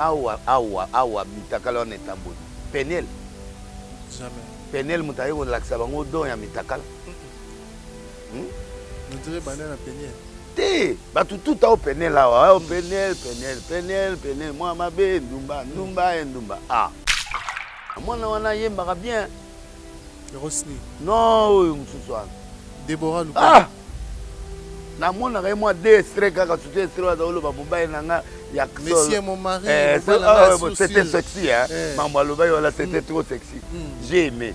Awa awa awa mitakala wana etamboli. Peniel? Jamais. Peniel moto aye kolakisa bango don ya mitakala. Hmm? On dirait banda na Peniel. Te, bato tout ao Peniel awa, ao Peniel, Peniel, Peniel, Peniel, mwa mabe, ndumba, ndumba, e ndumba. Ah. Mwana wana ayembaka bien. Rosny. Non, oyo mosusu wana. Deborah Luka. Ah! Namonaka ye mwa de extrait kaka surtout extrait oyo azakoloba mobali na nga ya Monsieur mon mari, eh, ah, c'était sexy hein. Eh. Mambo alobaki wana c'était trop sexy. J'ai aimé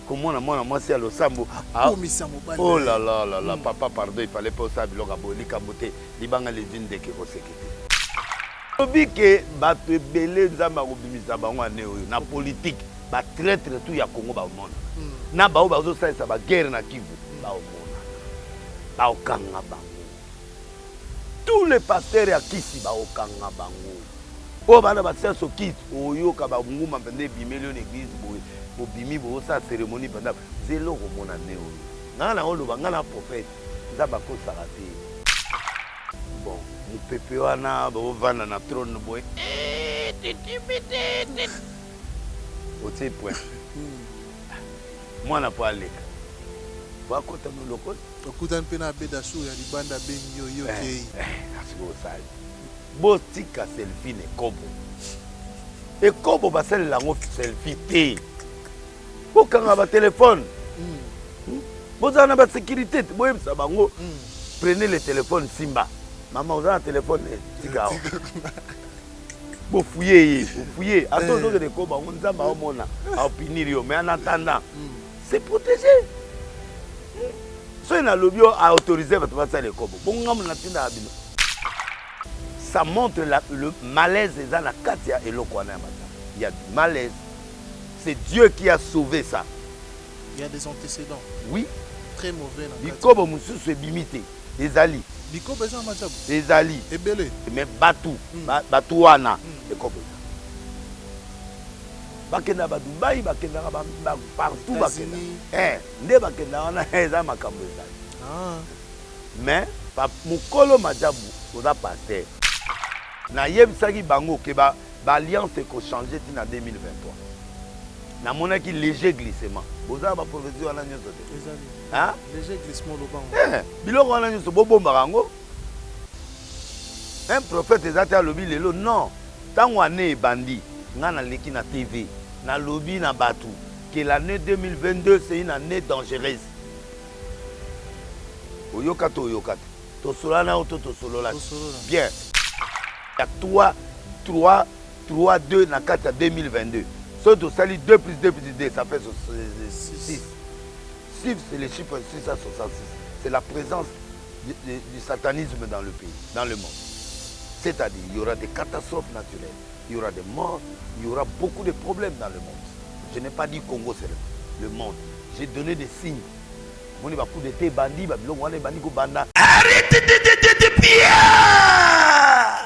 komona mwana mwasi ya losambo ah. Oh là là là là, papa pardon, il fallait pas osala biloko ya boye, likambo te, libanga lezwi ndeke koseke te. Lobi ke bato ebele Nzambe akobimisa bango ane oyo na politique, ba traitre tout ya Congo baomona na baoyo bazosalisa ba guerre na Kivu baomona, baokanga bango. Tous les pasteurs ya kisi baokanga bango. Oyo bana ba science occulte, oyoka ba nguma mpenza ebimeli yo na eglise boye, bobimi bozosala cérémonie mpenza, zela okomona nde oyo. Nga na oloba, nga na prophète, Nzambe akosaka te. Bon, mopepe wana bovanda na trône boye, eh, otie point. Mwana po aleka, po akota no lokola. Okutani mpe na Abed Achour ya libanda abengi yo, yo okei. Eh, eh, osali. Botika selfie na ekobo. Ekobo basalela yango selfie te. Bokanga ba telefone. Bozala na ba sécurité te, boyebisa bango prenez le téléphone simba. Mama oza na telefone tika awa. Bofuye ye, bofuye. Ata ozokende ekobo yango Nzambe aomona, aopinir yo. Mais en attendant, c'est protégé. Soki nalobi yo aautorise bato basala ekobo, bongo ngambo natindaka bino. Ça montre la, le malaise eza na kati ya eloko wana ya matanga. Il y a du malaise. C'est Dieu qui a sauvé ça. Il y a des antécédents. Oui. Très mauvais na kati. Bikobo mosusu ebimi te. Ezali. Bikobo eza na majabu. Ezali. Ebele. Mais batu, batu wana ekobo eza. Bakendaka ba Dubaï, bakendaka ba, ba partout bakendaka. Eh, nde bakendaka wana eza makambo ezali. Ah. Mais mokolo majabu oza pasteur. Nayebisaki bango ke ba ba alliance eko changer ti na 2023. Namonaki léger glissement. Boza na ba prophétie wana nyonso te. Ezali. Hein? Léger glissement lobango. Eh, biloko wana nyonso bobombaka yango. Un prophète eza te alobi lelo non. Tango année ebandi, nga naleki na TV, nalobi na batu que l'année 2022 c'est une année dangereuse. Oyoka to oyoka te? Tosolola na yo to tosolola te? Bien. Ya 3 3 3 2 na kati ya 2022. Soki tosali 2 plus 2 plus 2 ça fait 6. 6 c'est le chiffre 666. C'est la présence du, du, du satanisme dans le pays, dans le monde. C'est-à-dire, il y aura des catastrophes naturelles, il y aura des morts, il y aura beaucoup de problèmes dans le monde. Je n'ai pas dit Congo seulement, le monde. J'ai donné des signes. Moni ba coup d'état ebandi, ba biloko wana ebandi kobanda.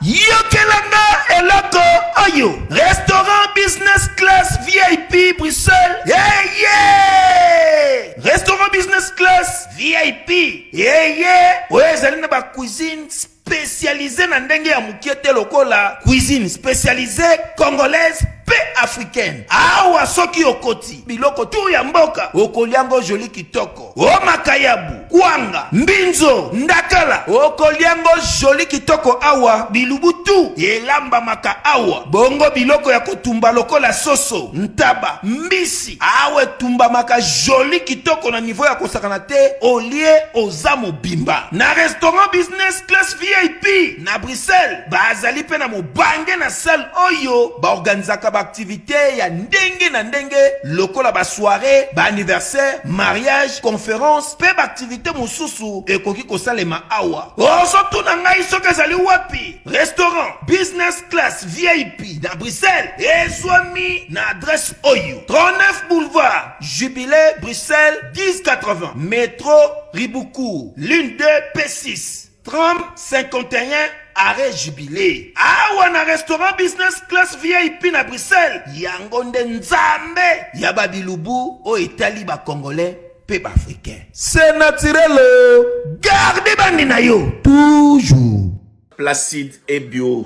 Yokela nga eloko oyo. Restaurant business class VIP Bruxelles. Yeah, yeah! Restaurant business class VIP. Yeah, yeah! Oyo ezali na ba cuisine spécialisée na ndenge ya mokie te lokola cuisine spécialisée congolaise mpe africaine. Awa soki okoti biloko tu ya mboka okolia ngo joli kitoko. O makayabu, kwanga, mbinzo, ndakala okolia ngo joli kitoko awa bilubu tu elambamaka awa. Bongo biloko ya kotumba lokola soso, ntaba, mbisi awa etumbamaka joli kitoko na niveau ya kosakana te, olie oza mobimba. Na restaurant business class VIP na Bruxelles bazali pe na mobange na salle oyo ba organisaka ba activites ya ndenge na ndenge lokola ba soiree, ba anniversaire, mariage, conference pe ba activites mosusu ekoki kosalema awa. Ozotuna ngai soki ezali wapi? Restaurant Business Class VIP na Bruxelles ezwami na adresse oyo, 39 boulevard Jubilé, Bruxelles 1080, metro Riboucourt, ligne 2 P6, tram 51 arrêt Jubilé. Awa na restaurant Business Class VIP na Bruxelles, yango nde Nzambe ya ba bilubu oyo etali ba Congolais pe ba Africains. C'est naturel oh. Garde bandi na yo toujours. Placide Ebio.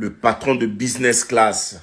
Le patron de business class.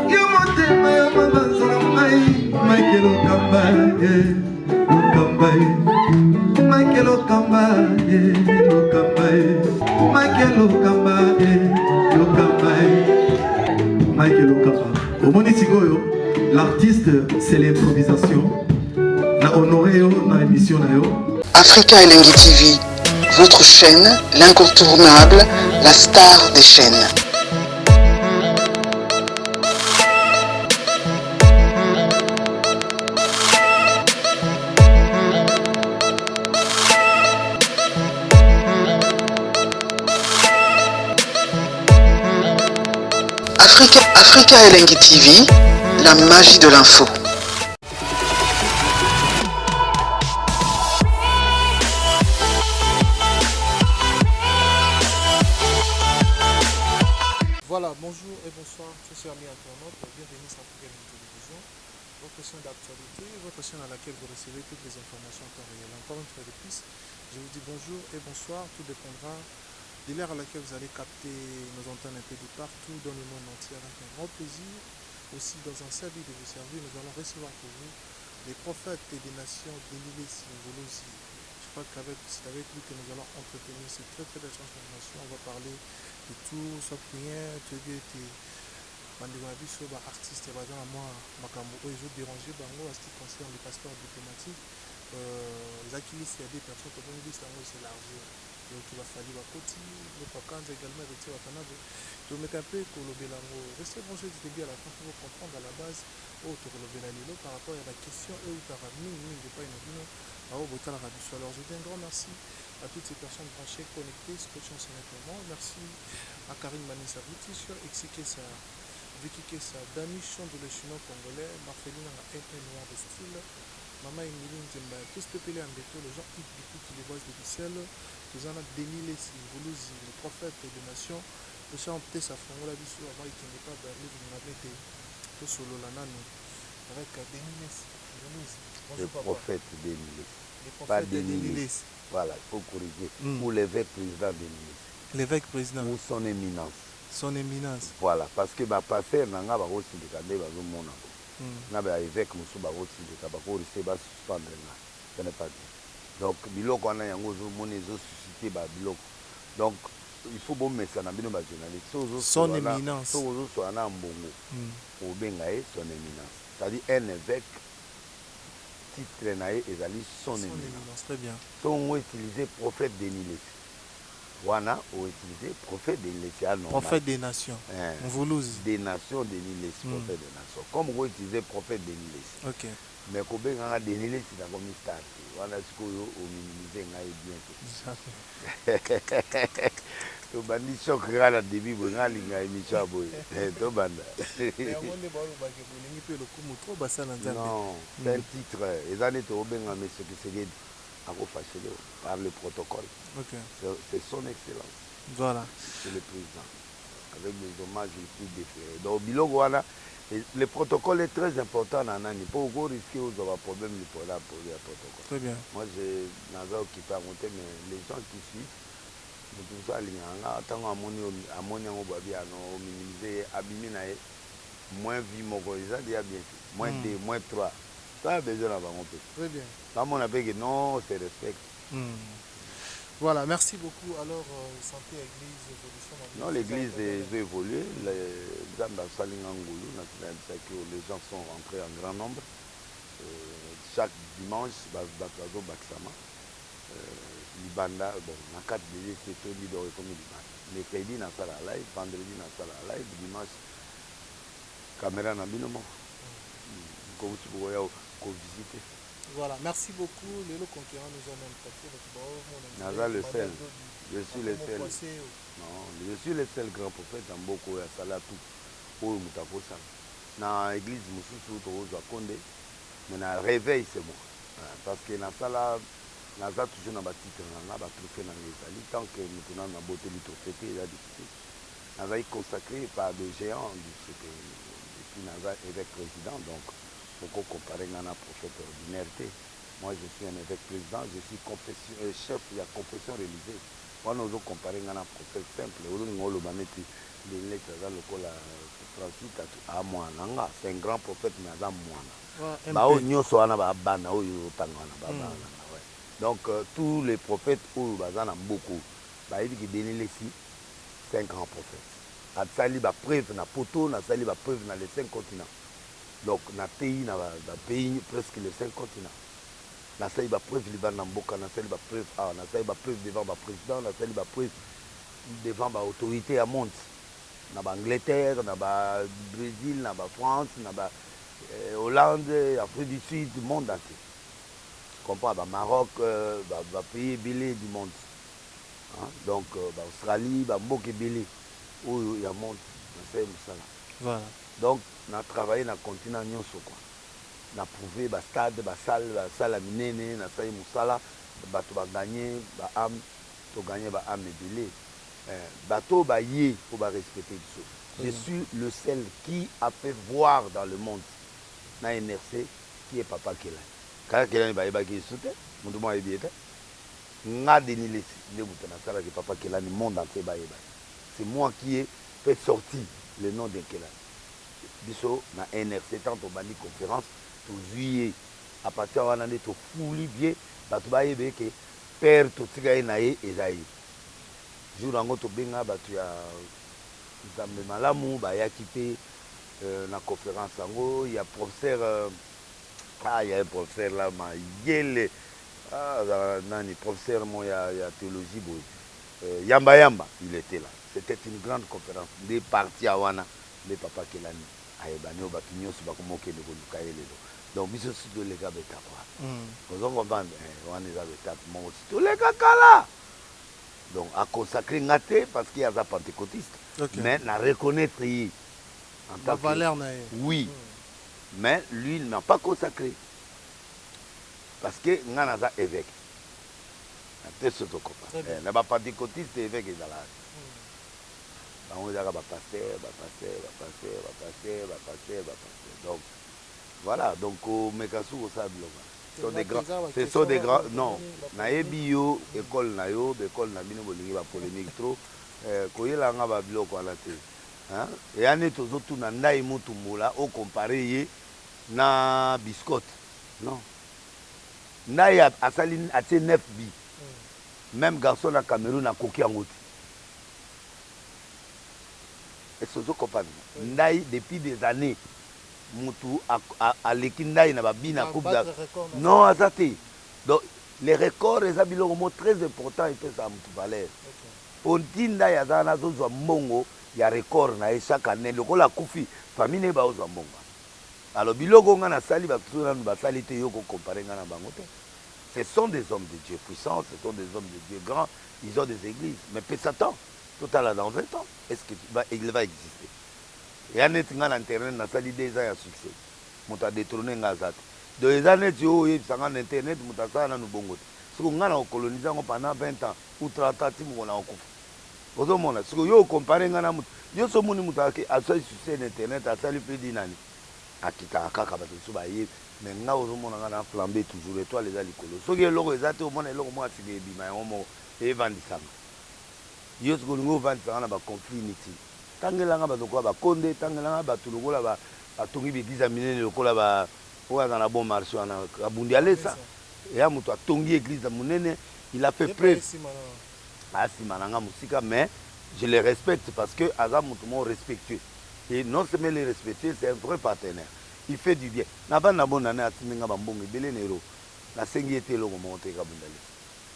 Yo motema ya mabanza na ngai Michael Okamba ye Okamba ye Michael Okamba ye Okamba ye Michael Okamba ye Okamba ye Michael Okamba omoni sikoyo l'artiste c'est l'improvisation na honoré yo na émission na yo. Africa Elengi TV, votre chaîne, l'incontournable, la star des chaînes. Africa, Africa Elengi TV, la magie de l'info. Voilà, bonjour et bonsoir, très chers amis internautes, bienvenue sur Africa Télévision, votre chaîne d'actualité, votre chaîne à laquelle vous recevez toutes les informations en temps réel. Encore une fois de plus, je vous dis bonjour et bonsoir, tout dépendra de l'heure à laquelle vous allez capter nos antennes un peu de partout dans le monde entier avec un grand plaisir. Aussi, dans un service de vous servir, nous allons recevoir pour vous les prophètes des nations Denis Mvuluzi. Je crois qu'avec c'est avec lui que nous allons entretenir cette très très belle transformation. On va parler de tout, sauf rien, toyebi ete bandeko na biso ba artistes baza na mwa makambo oyo ezo déranger bango en ce qui concerne le passeport diplomatique. Euh, ezalaki liste ya deux personnes, tomoni liste yango s'élargir. Donc ba Fally bakoti, Lokua Kanza également Heritier Watanabe. Tomeka mpe kolobela yango. Restez branchés du début à la fin pour comprendre à la base oyo tokolobela lelo par rapport ya ba questions oyo eutaka mingi mingi epai na bino baoyo botalaka biso. Alors je dis un grand merci à toutes ces personnes branchées, connectées, scotchées en ce moment. Merci à Karine Manissa Vuti sur Exi Kessa, Vicky Kessa, Dani Chondo le chinois congolais, Marcelina MM Noir de Style, Mama Emilie Nzemba, tous Pepele Ambeto, le Jean-Yves Bikuki, les boys de Bissel, toza na Denis Lessi Mvuluzi, le prophète des nations, Richard Mpesa fongola biso avant ekende pa Berlin Ngabete, tosolola nanu avec Denis Lessi Mvuluzi. Le Bonjour papa. prophète Denis Lessi. Le Pas prophète Denis Denis Lessi. Lessi. Voilà, il faut corriger. Ou l'évêque président Denis Lessi. L'évêque président. Ou son éminence. Son éminence. Voilà, parce que ba pasteur na nga bakosilika nde bazomona bo. Na ba évêque mosusu bakosilika, bakorisque ba suspendre nga. Ce n'est pas bien. Donc biloko wana yango ozomona ezosuscite ba biloko. Donc il faut bomesa na bino ba journaliste. Soki Son ozosola na- éminence. soki ozosola na mbongo, obenga ye son éminence. C'est-à-dire un évêque, titre na ye ezali son Son éminence. éminence, très bien. Soki ongo utiliser prophète Denis Lessi, wana outiliser prophète Denis Lessi ya normal. Prophète des nations. Hein. Mvuluzi. Des nations Denis Lessi, prophète des nations. Comme on utilisait prophète Denis Lessi. Ok. Mais kobenganga Denis Lessi nakomi star te. Wana sikoyo ominimize ngai bien te. Jamais. Tobandi choc nga na début boye, nga alinga émission ya boye. Eh, tobanda. Yango nde balobaka bolingi mpe lokumu trop basala Nzambe. Non, c'est un titre. Eza neti obenga monsieur Tshisekedi akofachele par le protocole. Ok. C'est son excellence. Voilà. C'est le président. Avec des hommages les plus déférés. Donc, biloko wana, le protocole est très important na nani. Pour ko risquer aux problème du problème pour le protocole. Très bien. Moi, je naza occupé à monter, mais les gens qui suivent, moto mosusu alingaka nga ntango amoni amoni yango babi ano ominimize ye abimi na ye moins vie moko eza déjà bien te moins 2 moins 3 ça a besoin na bango mpe. Très bien. Bamona mpe ke non se respecte. Voilà, merci beaucoup. Alors, santé, église, évolution. Non, l'église ezo évolué. Nzambe asali nga ngulu natinayebisaki oyo les gens sont rentrés en grand nombre. Chaque dimanche bato bazobakisama. Libanda, bon, na kati déjà esi etondi, donc ekomi libanda. Mercredi nasala live, vendredi nasala live, dimanche caméra na bino moko kokuti bokoya kovisite. Voilà, merci beaucoup. Lelo Conquérant nous a même traité. Naza le seul. Je suis le seul. Non, je suis le seul grand prophète en mboka oyo asala tout oyo moto akosala. Na église mosusu tokozwa konde Mais na reveil c'est moi parce que nasala naza toujours na ba titres na nga, ba trophees na nga ezali tant que mutu nanu aboteli trophee te eza difficile. Nazali consacre par des geants du ce pays et puis naza eveque president donc oko comparer nga na prophète ordinaire te. Moi je suis un eveque president, je suis confession chef ya confession religieuse. Wana ozo comparer nga na prophète simple ozolinga oloba neti Denis aza lokola Francis Tatu a mwana na nga c'est un grand prophète mais aza mwana ba oyo nioso wana ba bana oyo ozo tanga wana ba bana na nga ouais donc tous les prophètes oyo baza na mboka oyo bayebi ke Denis Lessi c'est un grand prophète asali ba preuve na poto nasali ba preuve na les 5 continents donc na teyi na ba pays presque les 5 continents nasali ba preuve libanda mboka nasali ba preuve awa nasali ba preuve devant ba president nasali ba preuve devant ba autorites ya monde na ba Angleterre na ba Bresil na ba France na ba Hollande Afrique du Sud monde entier comprends ba Maroc ba pays ebele du monde hein donc ba Australie ba mboka ebele oyo ya monde nasali musala voilà donc na travailler na continent nionso quoi na prouver ba stade ba salle ba salle ya minene nasali musala bato ba gagner ba ame To gagner ba ames ebele eh bato oyo baye po ba respecter biso je suis le seul qui a fait voir dans le monde na NRC qui est papa Kelani. Kaka Kelani bayebaki ye lisusu te mutu moko ayebi ye te nga Denis Lessi nde mutu nasalaki papa Kelani monde entier bayeba ye c'est moi qui ai fait sortir le nom de Kelani biso na NRC tant tobandi conference tozui ye à partir wana nde tofuli bien batu bayeba ye ke Père totika ye na ye eza ye. Jour yango tobenga batu ya nzambe malamu bayaki pe na conference yango ya professeur ah ya un professeur là mayele ah azalaka nani professeur moko ya ya theologie boye yamba yamba il etait là c'etait une grande conference nde parti ya wana nde papa kelani ayebani oyo batu nioso bakoma okende koluka ye lelo donc biso si toleka ba etape wana ozo comprendre eh, wana eza ba etape moko si toleka kala donc a consacrer nga te parce que aza pentecôtiste okay. Mais na reconnaître ye en tant que valeur na ye oui mais lui il m'a pas consacré parce que nga naza évêque na te so tokopa eh, na ba pentecôtiste évêque ezalaka bango ezalaka ba pasteur ba pasteur ba pasteur ba pasteur ba pasteur ba pasteur donc Voilà donc ko meka su kosala biloko wana. Ce sont des grands, ce sont des grands, non, nayebi yo ecole na yo, ba ecole na bino bolingi ba polemique trop, eh, koyela nga ba biloko wana te. Hein? Eya neti ozo tuna Ndayi Mutumbula o comparer ye na Biscotte. Non. Ndayi asali atie 9 buts. Meme garçon na Cameroun akoki yango te. Est-ce que ozo comprendre? Ndayi depuis des années mutu aleki ndayi na ba but na coupe d'Afrique non aza te donc les records eza biloko moko très important epesaka mutu valeur po ti ndayi aza wana azozwa mbongo ya record na ye chaque année lokola akufi famille na ye baozwa mbongo wana alors biloko nga nasali bato mosusu nanu basali te yo ko comparer nga na bango te. Ce sont des hommes de Dieu puissants, ce sont des hommes de Dieu grands, ils ont des eglises mais pesa temps totala dans 20 ans est ce que il va exister? Eya neti nga na internet nasali 2 ans ya succès mutu a detrone nga aza te donc eza neti yo oyebisa nga na internet mutu asala nanu bongo te sikoyo nga nako colonise yango pendant 20 ans ou 30 ans ti mokolo nako kufa ozo mona sikoyo yo o compare nga na mutu yo soki omoni mutu asali succès na internet asali plus d'une annee akitaka kaka batu misusu baye mais nga ozo mona nga na flambe toujours etoile eza likolo soki eloko eza te omona eloko moko ya sika ebima yango moko evandisa nga yo sikoyo olingi ovandisa nga na ba conflit inutile. Tangela nga bato lokola ba Konde, tangela nga bato lokola ba batongi ba eglise ya minene lokola ba oyo aza na bon marche wana Kabundi Alesa eya moto atongi eglise ya monene il a fait preuve asima na nga mosika mais je le respecte parce que aza moto moko respectueux et non seulement il est respectueux, c'est un vrai partenaire, il fait du bien. Na vanda bonne annee atindi nga ba mbongo ebele na euro nasengi ye te eloko moko te Kabundi Alesa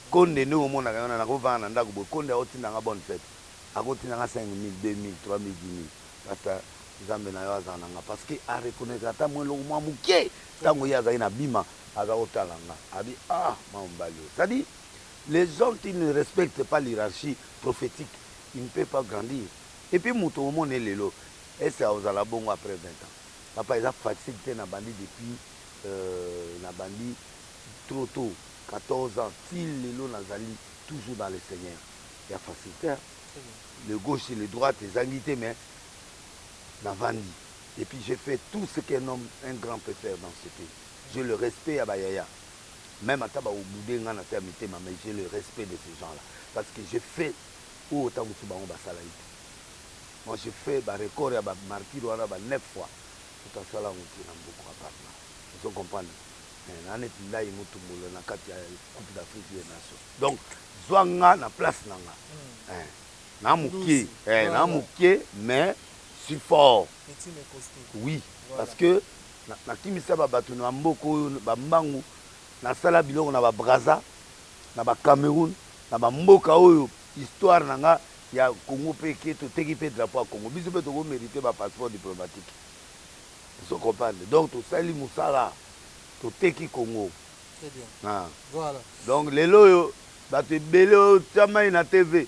Konde ndenge omonaka ye wana nako vanda na ndako boye Konde akotinda nga bonne fete Akotinda nga 5000, 2000, 3000, 10000 pasta nzambe na yo azala na nga parce que a reconnaitre ata mwa eloko mwa muke tango ye azali na bima aza kotala nga abi ah mwa mobali oyo c'est à dire les gens qui ne respectent pas l'hierarchie prophetique ils ne peuvent pas grandir et puis moto omona ye lelo est ce akozala bongo après 20 ans papa eza facile te na bandi depuis. Euh, nabandi trop tôt, 14 ans, ti lelo nazali toujours dans le Seigneur. Ya facile te, hein. Le gauche et le droite ezangi te, mais navandi. Et puis j'ai fait tout ce qu'un homme, un grand peut faire dans ce pays. J'ai le respect ya ba yaya. Même ata ba obude nga na se ya mitema, mais j'ai le respect de ces gens-là. Parce que j'ai fait oyo tango mosusu bango basalaki te. Moi j'ai fait ba record ya ba martyrs wana ba 9 fois. Moto asala yango te na mboko à part nga. Ozo comprendre? Eh, na neti ndayi mutumbolo na kati ya Coupe d'Afrique des Nations. Donc zwa nga na place na nga. Eh, na mukie, eh, na mukie mais suis fort. Petit mais costaud. Oui, voilà. Parce que nakimisa ba bato na mboka oyo ba mbangu, nasala biloko na ba Brazza, na ba Cameroun, na ba mboka oyo histoire na nga ya Congo pe eke, toteki pe drapeau ya Congo. Biso pe toko meriter ba passeport diplomatique. Ozo comprendre? Donc tosali musala, toteki Congo. Très bien. Ah. Voilà. Donc lelo oyo bato ebele oyo tia mai na TV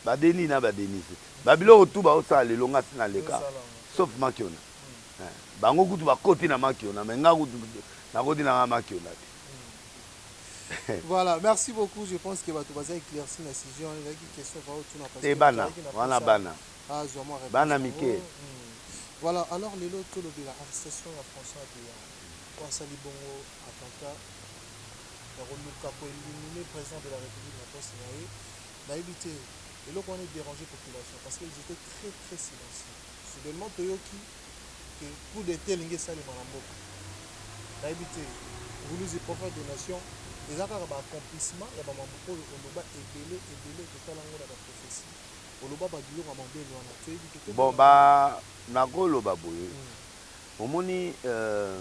ba Denis na ba Denise ba biloko tout baosala lelo nga si naleka sauf Makiona. Hmm. Eh, bango kutu bakoti na Makiona mais nga kutu nakoti na nga Makiona te. Voilà, merci beaucoup. Je pense que bato baza éclairci na sujet wana ezalaki question va otuna parce que bana wana bana azwa mwa réponse bana mike. Voilà, alors lelo tolobela arrestation ya François Beya oyo asali bongo attentat ya koluka ko éliminer président de la République na poste na ye. Nayebi te eloko wana edéranger population parce que ils étaient très très silencieux. Soudainement toyoki que coup d'Etat elingi esalema na mboka. Nayebi te Nguluzi prophète des nations eza kaka ba accomplissement ya ba mambo oyo oloba ebele ebele totala yango na ba prophetie oloba ba biloko ya modèle wana toyebi te Bon tokenda ba nakoloba boye omoni euh,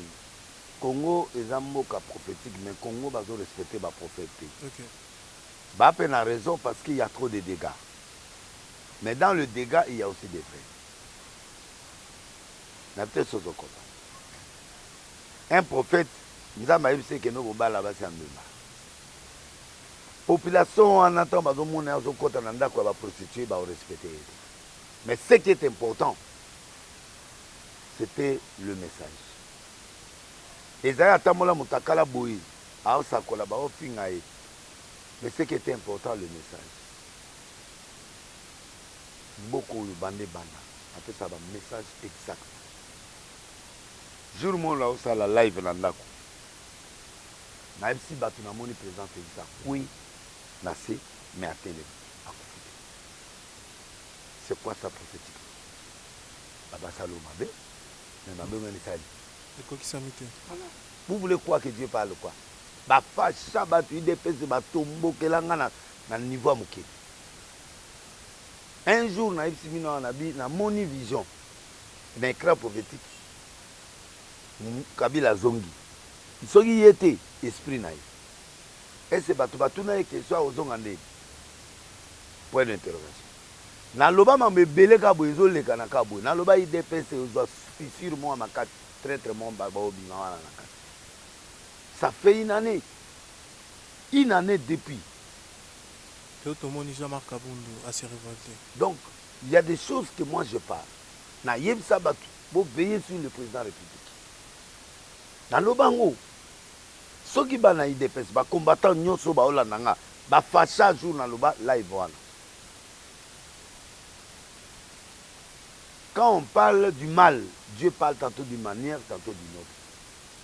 Congo eza mboka prophetique mais Congo bazo respecter ba prophètes te. Ok. Ba pe na raison parce qu'il ya trop de degats mais dans le degats il ya aussi des vrais. Na te soki ozo comprendre. Un prophète Nzambe ayebisi ye kende kobala basi ya ndumba. Population wana tango bazo mona ye azo kota na ndako ya ba prostituees bako respecter ye te. Mais ce qui est important c'etait le message. Ezali atambola mutakala boye aosakola bao finga ye mais ce qui etait important le message. Mboka oyo banda ebanda apesaka ba message exact. Jour moko naosala live na ndako nayebisi batu namoni president Felix akweyi na se mais atelemi akufi te. C'est quoi ça prophetiquement? Ba basali yo mabe mais mabe wana esali Ekokisami te. Voilà. Vous voulez quoi que Dieu parle quoi? Ba facha batu udps ba tombokela nga na, na niveau ya mokili. Un jour nayebisi bino awa nabi namoni vision na ecran prophetique Kabila azongi soki ye te esprit na ye. Est ce batu batuna ye question akozonga ndeni? Point d'interrogation. Naloba mambo ebele kaka boye ezolekana kaka boye. Naloba udps ekozwa fissure moko ya makasi traitre moko bakobima wana na kati. Ça fait une annee. Une annee depuis. Lelo tomoni Jean Marc Kabundu a se revolter. Donc il ya des choses que moi je parle. Nayebisa batu bo veiller sur le president republique. Naloba yango. Soki bana udps ba combattants nioso baolanda nga ba facha jour naloba live wana. Quand on parle du mal, Dieu parle tantot d'une manière, tantôt d'une autre.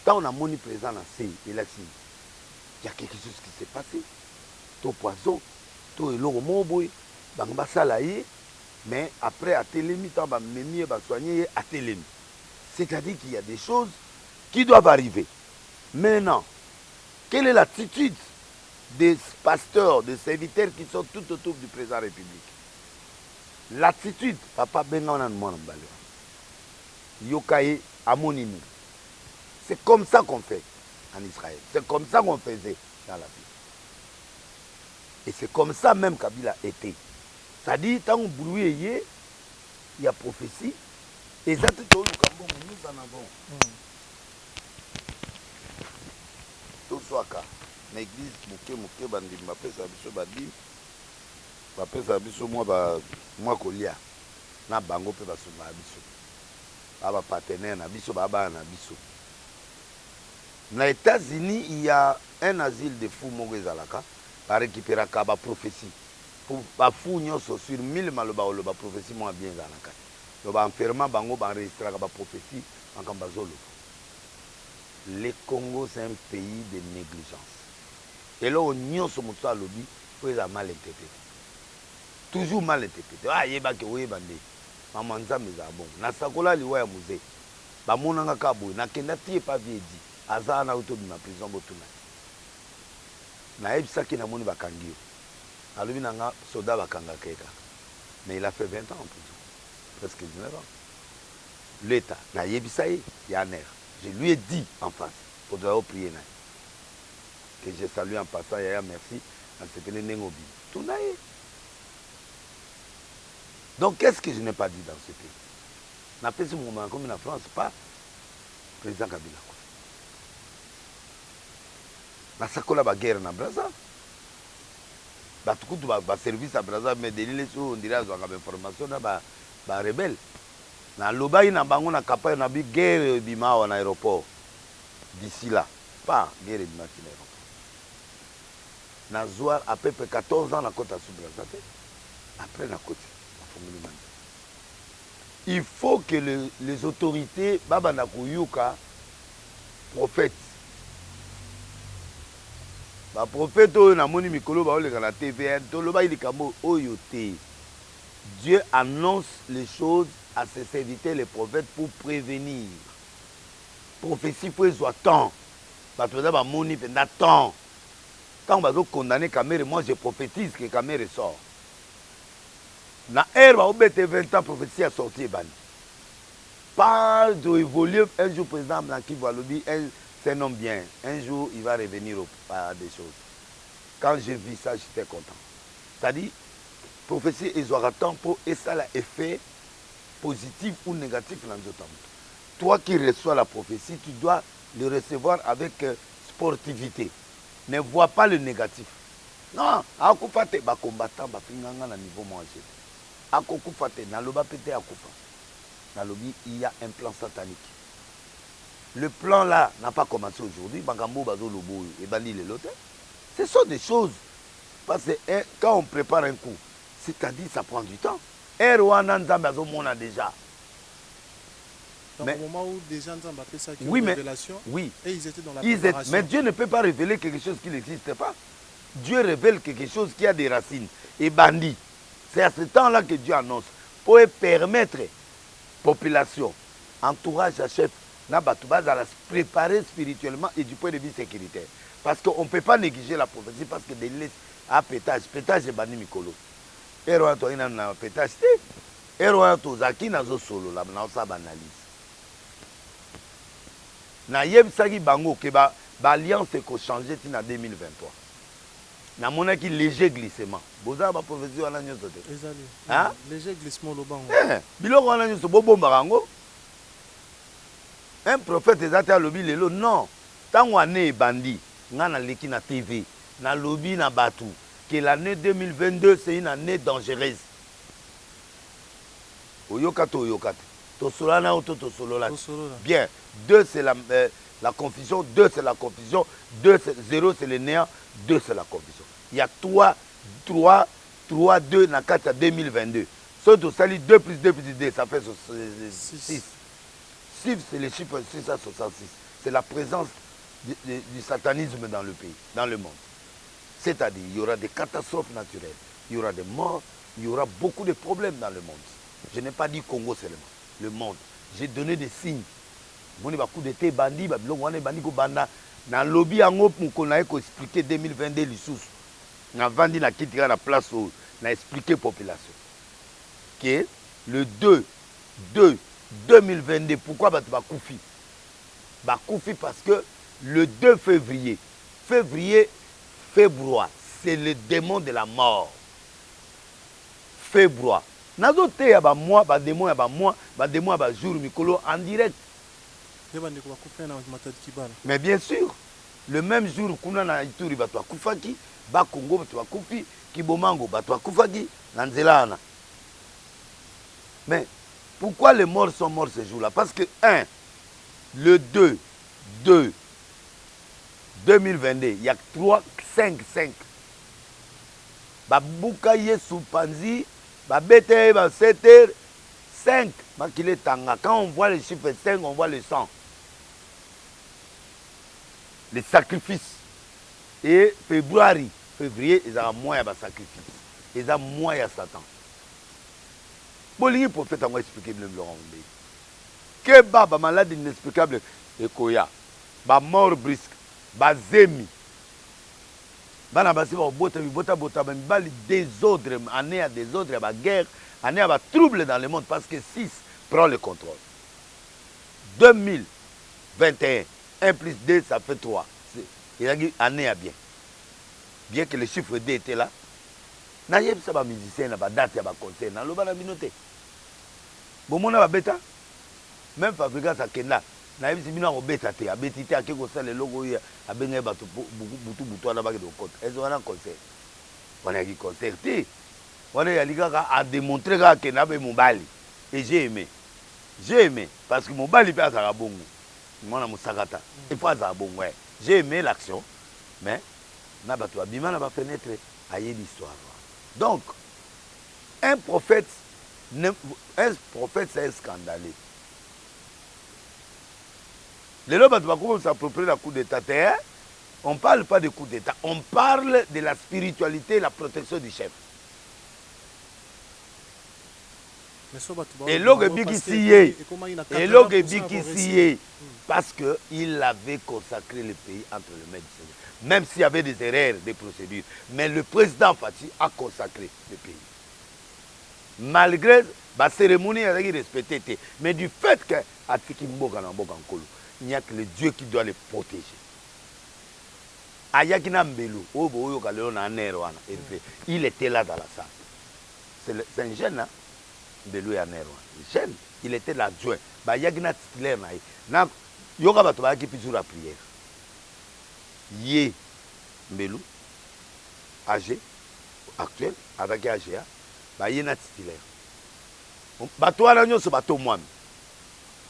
Tango namoni president na se elakisi nini? Il ya quelque chose qui s'est passe, to poison, to eloko moko boye, bango basala ye, mais après atelemi, tango bamemi ye ba soigner ye, atelemi. C'est-à-dire qu'il ya des choses qui doivent arriver. Maintenant, quelle est l'attitude des pasteurs, des serviteurs qui sont tout autour du président de la République? L'attitude, papa benga nanu mwana mobali wana. Yoka ye amoni nini? C'est comme ça qu'on fait en Israël. C'est comme ça qu'on faisait dans la Bible. Et c'est comme ça même Kabila était. C'est-à-dire, tango bruit eye ya prophétie, eza te toluka mbongo, nous en avons. Tozwaka na eglise moke moke, bandimi bapesaka biso ba dime, bapesaka biso mwa ba mwa kolia na bango mpe basungaka biso. Ba ba partenaires na biso, ba bana na biso. Na Etats-Unis il ya un asile de fou moko ezalaka ba recuperaka ba prophetie po ba fou nionso sur 1000 maloba oloba prophetie moko ya bien ezala na kati donc ba enferma bango ba enregistraka ba prophetie makambo bazo loba. Le Congo c'est un pays de negligence eloko nionso moto alobi faut ezala mal interprete toujours mal interprete ah yeba ke oyeba nde maman Nzambe ezala bongo nasakola liwa ya Muze Ba mona nga kaka boye na kenda ti epa vieux Eddy aza wana awuti obima prison bo tuna ye na yebisaki ye na moni ba kangi yo alobi na nga soda ba kangaka ye kaka mais il a fait 20 ans en prison presque 19 ans l'etat na yebisa ye ya ANR je lui ai dit en face po tozali ko prier na ye que je salue en passant yaya merci na sepeli ndenge obimi tuna ye donc qu'est ce que je n'ai pas dit dans ce pays Napesi mokoma nakomi na France pa president Kabila akufi. Nasakola ba guerre na Brazza. Batu kutu ba, ba service ya Brazza mais Denis Lessie oyo on dirait azwaka ba information na ba ba rebelles. Nalobaki na bango na campagne na bi guerre ebima awa na aeroport. D'ici là, pa guerre ebimaki na aeroport. Nazwa à peu près 14 ans nakota sous Brazza te. Après nakoti, bafongoli nga nzela. Il faut que le, les autorites babanda koyoka prophète. Ba prophète oyo namoni mikolo baoleka na TV, tolobaki likambo oyo te. Dieu annonce les choses à ses serviteurs les prophètes pour prévenir. Prophétie faut ezwa temps. Bato baza bamoni mpenza temps. Ntango bazo condamner Kamerhe, moi je prophétise que Kamerhe sort. Na heure bao beta ye 20 ans prophetie ya sortie ebandi. Pas to evoluer un jour president na Kivu alobi un c'est un homme bien un jour il va revenir au à des choses. Quand j'ai vu ça j'etais content. C'est à dire prophetie ezwaka temps po esala effet positif ou négatif na nzoto ya moto. Toi qui reçois la prophetie tu dois le recevoir avec sportivite. Ne vois pas le négatif. Non akufa te ba combattants ba finga nga na niveau moko je te ako kufa te na loba pe te akufa na lobi il ya un plan satanique le plan là n'a pas commence aujourd'hui makambo oyo bazo loba oyo ebandi lelo te ce sont des choses parce que eh, quand on prépare un coup c'est-à-dire ça prend du temps heure wana nzambe azo mona déjà. Donc mais, au moment où déjà Nzambe apesaki oui, mais, révélation, oui. et ils étaient dans la ils préparation. Mais Dieu ne peut pas révéler quelque chose qui n'existe pas. Dieu révèle quelque chose qui a des racines. Et bandit. C'est à ce temps-là que Dieu annonce. Pour permettre population, entourage à chef, na bato bazala préparer spirituellement et du point de vue sécuritaire. Parce qu'on ne peut pas négliger la prophétie parce que des a pétage, pétage ebandi mikolo. Heure wana toyaki nanu na pétage te. Heure wana tozalaki nazo solola naosala ba analyse. Nayebisaki bango ke ba ba alliance eko changer ti na 2023. Namonaki leger glissement. Boza na ba prophetie wana nionso te? Ezali. Hein? Leger glissement oloba yango. Eh, biloko wana nionso bobombaka yango. Un prophète eza te alobi lelo non. Tango annee ebandi, nga naleki na TV, nalobi na batu que l'annee 2022 c'est une annee dangereuse. Oyoka to oyoka te? Tosolola na yo to tosolola te? Bien. Deux c'est la, euh, la confusion, deux c'est la confusion, deux c'est, zéro c'est le néant, deux c'est la confusion. Il y a 3, 3, 3, 2 na kati ya 2022. Soki tosali 2 plus 2 plus 2, ça fait 6. 6 c'est le chiffre 666. C'est la présence du, du, du satanisme dans le pays, dans le monde. C'est-à-dire, il y aura des catastrophes naturelles, il y aura des morts, il y aura beaucoup de problèmes dans le monde. Je n'ai pas dit Congo seulement, le monde. J'ai donné des signes. Moni ba coup d'état ebandi, ba biloko wana ebandi kobanda. Nalobi yango mokolo naye ko expliquer 2022 lisusu. Navandi na kiti kaka na place oyo, na expliquer population que le 2 2 2022 pourquoi bato bakufi? Bakufi parce que le 2 février, février, febrois, c'est le demon de la mort. Febrois. Nazo teya ba mois, ba demons ya ba mois, ba demons ya ba jours mikolo en direct. Nde ba ndeko bakufaki na Matadi Kibala. Mais bien sur, le meme jour kuna na Ituri batu bakufaki, Bas Congo batu bakufi, Kibomango batu bakufaki na nzela wana. Mais pourquoi les morts sont morts ce jour là? Parce que un, le 2, 2, 2022 ya 3 5 5 babuka Yesu panzi, babeta ye ba 7 heures 5, makila etanga. Quand on voit le chiffre 5, on voit le sang, le sacrifice. Et February, février ezalaka mois ya ba sacrifice, eza mois ya Satan. Bolingi prophète yango explique bino biloko yango ndenge keba ba malade inexplicable ekoya, ba mort brusque, ba zemi, bana basi bakobota bibota bota, ba mibali desordre, annee ya desordre ya ba guerre, annee ya ba trouble dans le monde parce que 6 prend le controle. 2021 1 plus 2 ça fait 3, ezalaki annee ya bien, bien que le chiffre 2 était là. Nayebisa ba musiciens na ba date ya ba concert, naloba na bino te, bomona babeta meme Fabrigas akenda, nayebisi bino akobeta te, abeti te, ake kosala eloko oyo abengaki bato butu butu wana bakende kokota. Est wana concert wana eyaki concert te, wana eyali kaka a demontrer kaka akenda abe mobali. Et j'ai aimé, j'ai aimé parce que mobali mpe azalaka bongo, mwana mosakata il faut azala bongo. J'ai aimé l'action, mais na bato babima na ba fenêtre, ayebi histoire wana. Donc un prophète, un prophète, c'est un scandaleux. Lelo bato bakomi s'approprier la coup d'état te, hein? On parle pas de coup d'état, on parle de la spiritualité, la protection du chef. Eloko ebikisi ye, eloko ebikisi ye, parce que il avait consacré le pays entre les mains du Seigneur, même s'il y avait des erreurs des procédures, mais le président Fatshi a consacré le pays malgré ba cérémonie ezalaki respecté te. Mais du fait que atiki mboka na mboka nkolo, il n'y a que le Dieu qui doit le protéger. Ayaki na mbelu oyo boyoka lelo na aner wana Hervé, il était là dans la salle. C'est un jeune, hein? Mbelu ya aner wana, jeune, il était l'adjoint. Bayaki na titulaire na ye na yoka, bato bayaki mpe jour ya prière, ye mbelu ag actuel azalaki aga, baye na titulaire. Bato wana nyonso batomwami.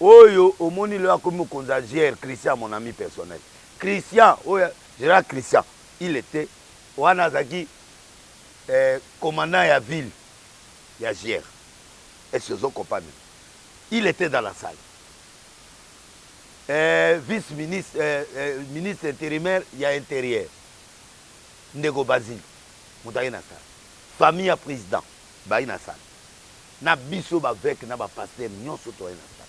Oyo omoni lelo akomi mokonzi ya GR, Christian, mon ami personnel, Christian oyo, Gérard Christian, il était wana, azalaki commandant ya ville ya GR. Est-ce que ozo comprendre? Il était dans la salle. Vice ministre, ministre intérimaire ya intérieur, ndeko Basile, moto aye na salle, famille ya président bayi na salle, na biso bavêque na bapasteur nyonso toye na salle.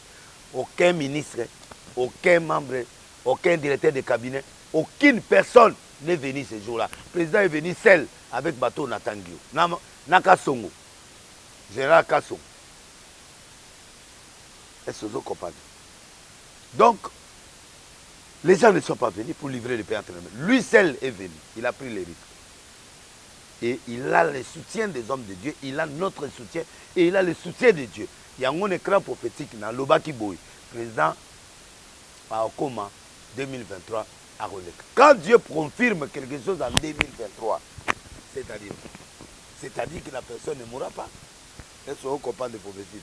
Aucun ministre, aucun membre, aucun directeur de cabinet, aucune personne n'est venu ce jour-là. Président est venu seul avec bato natangi yo na Kasongo, général Kasongo. Est-ce que vous comprenez? Donc les gens ne sont pas venus pour livrer le pays entre les mains. Lui seul est venu, il a pris les risques et il a le soutien des hommes de Dieu, il a notre soutien et il a le soutien de Dieu. Yango na écran prophétique nalobaki boye: président akoma 2023, akoleka. Quand Dieu confirme quelque chose en 2023, c'est-à-dire que la personne ne mourra pas. Est-ce que vous comprenez prophétie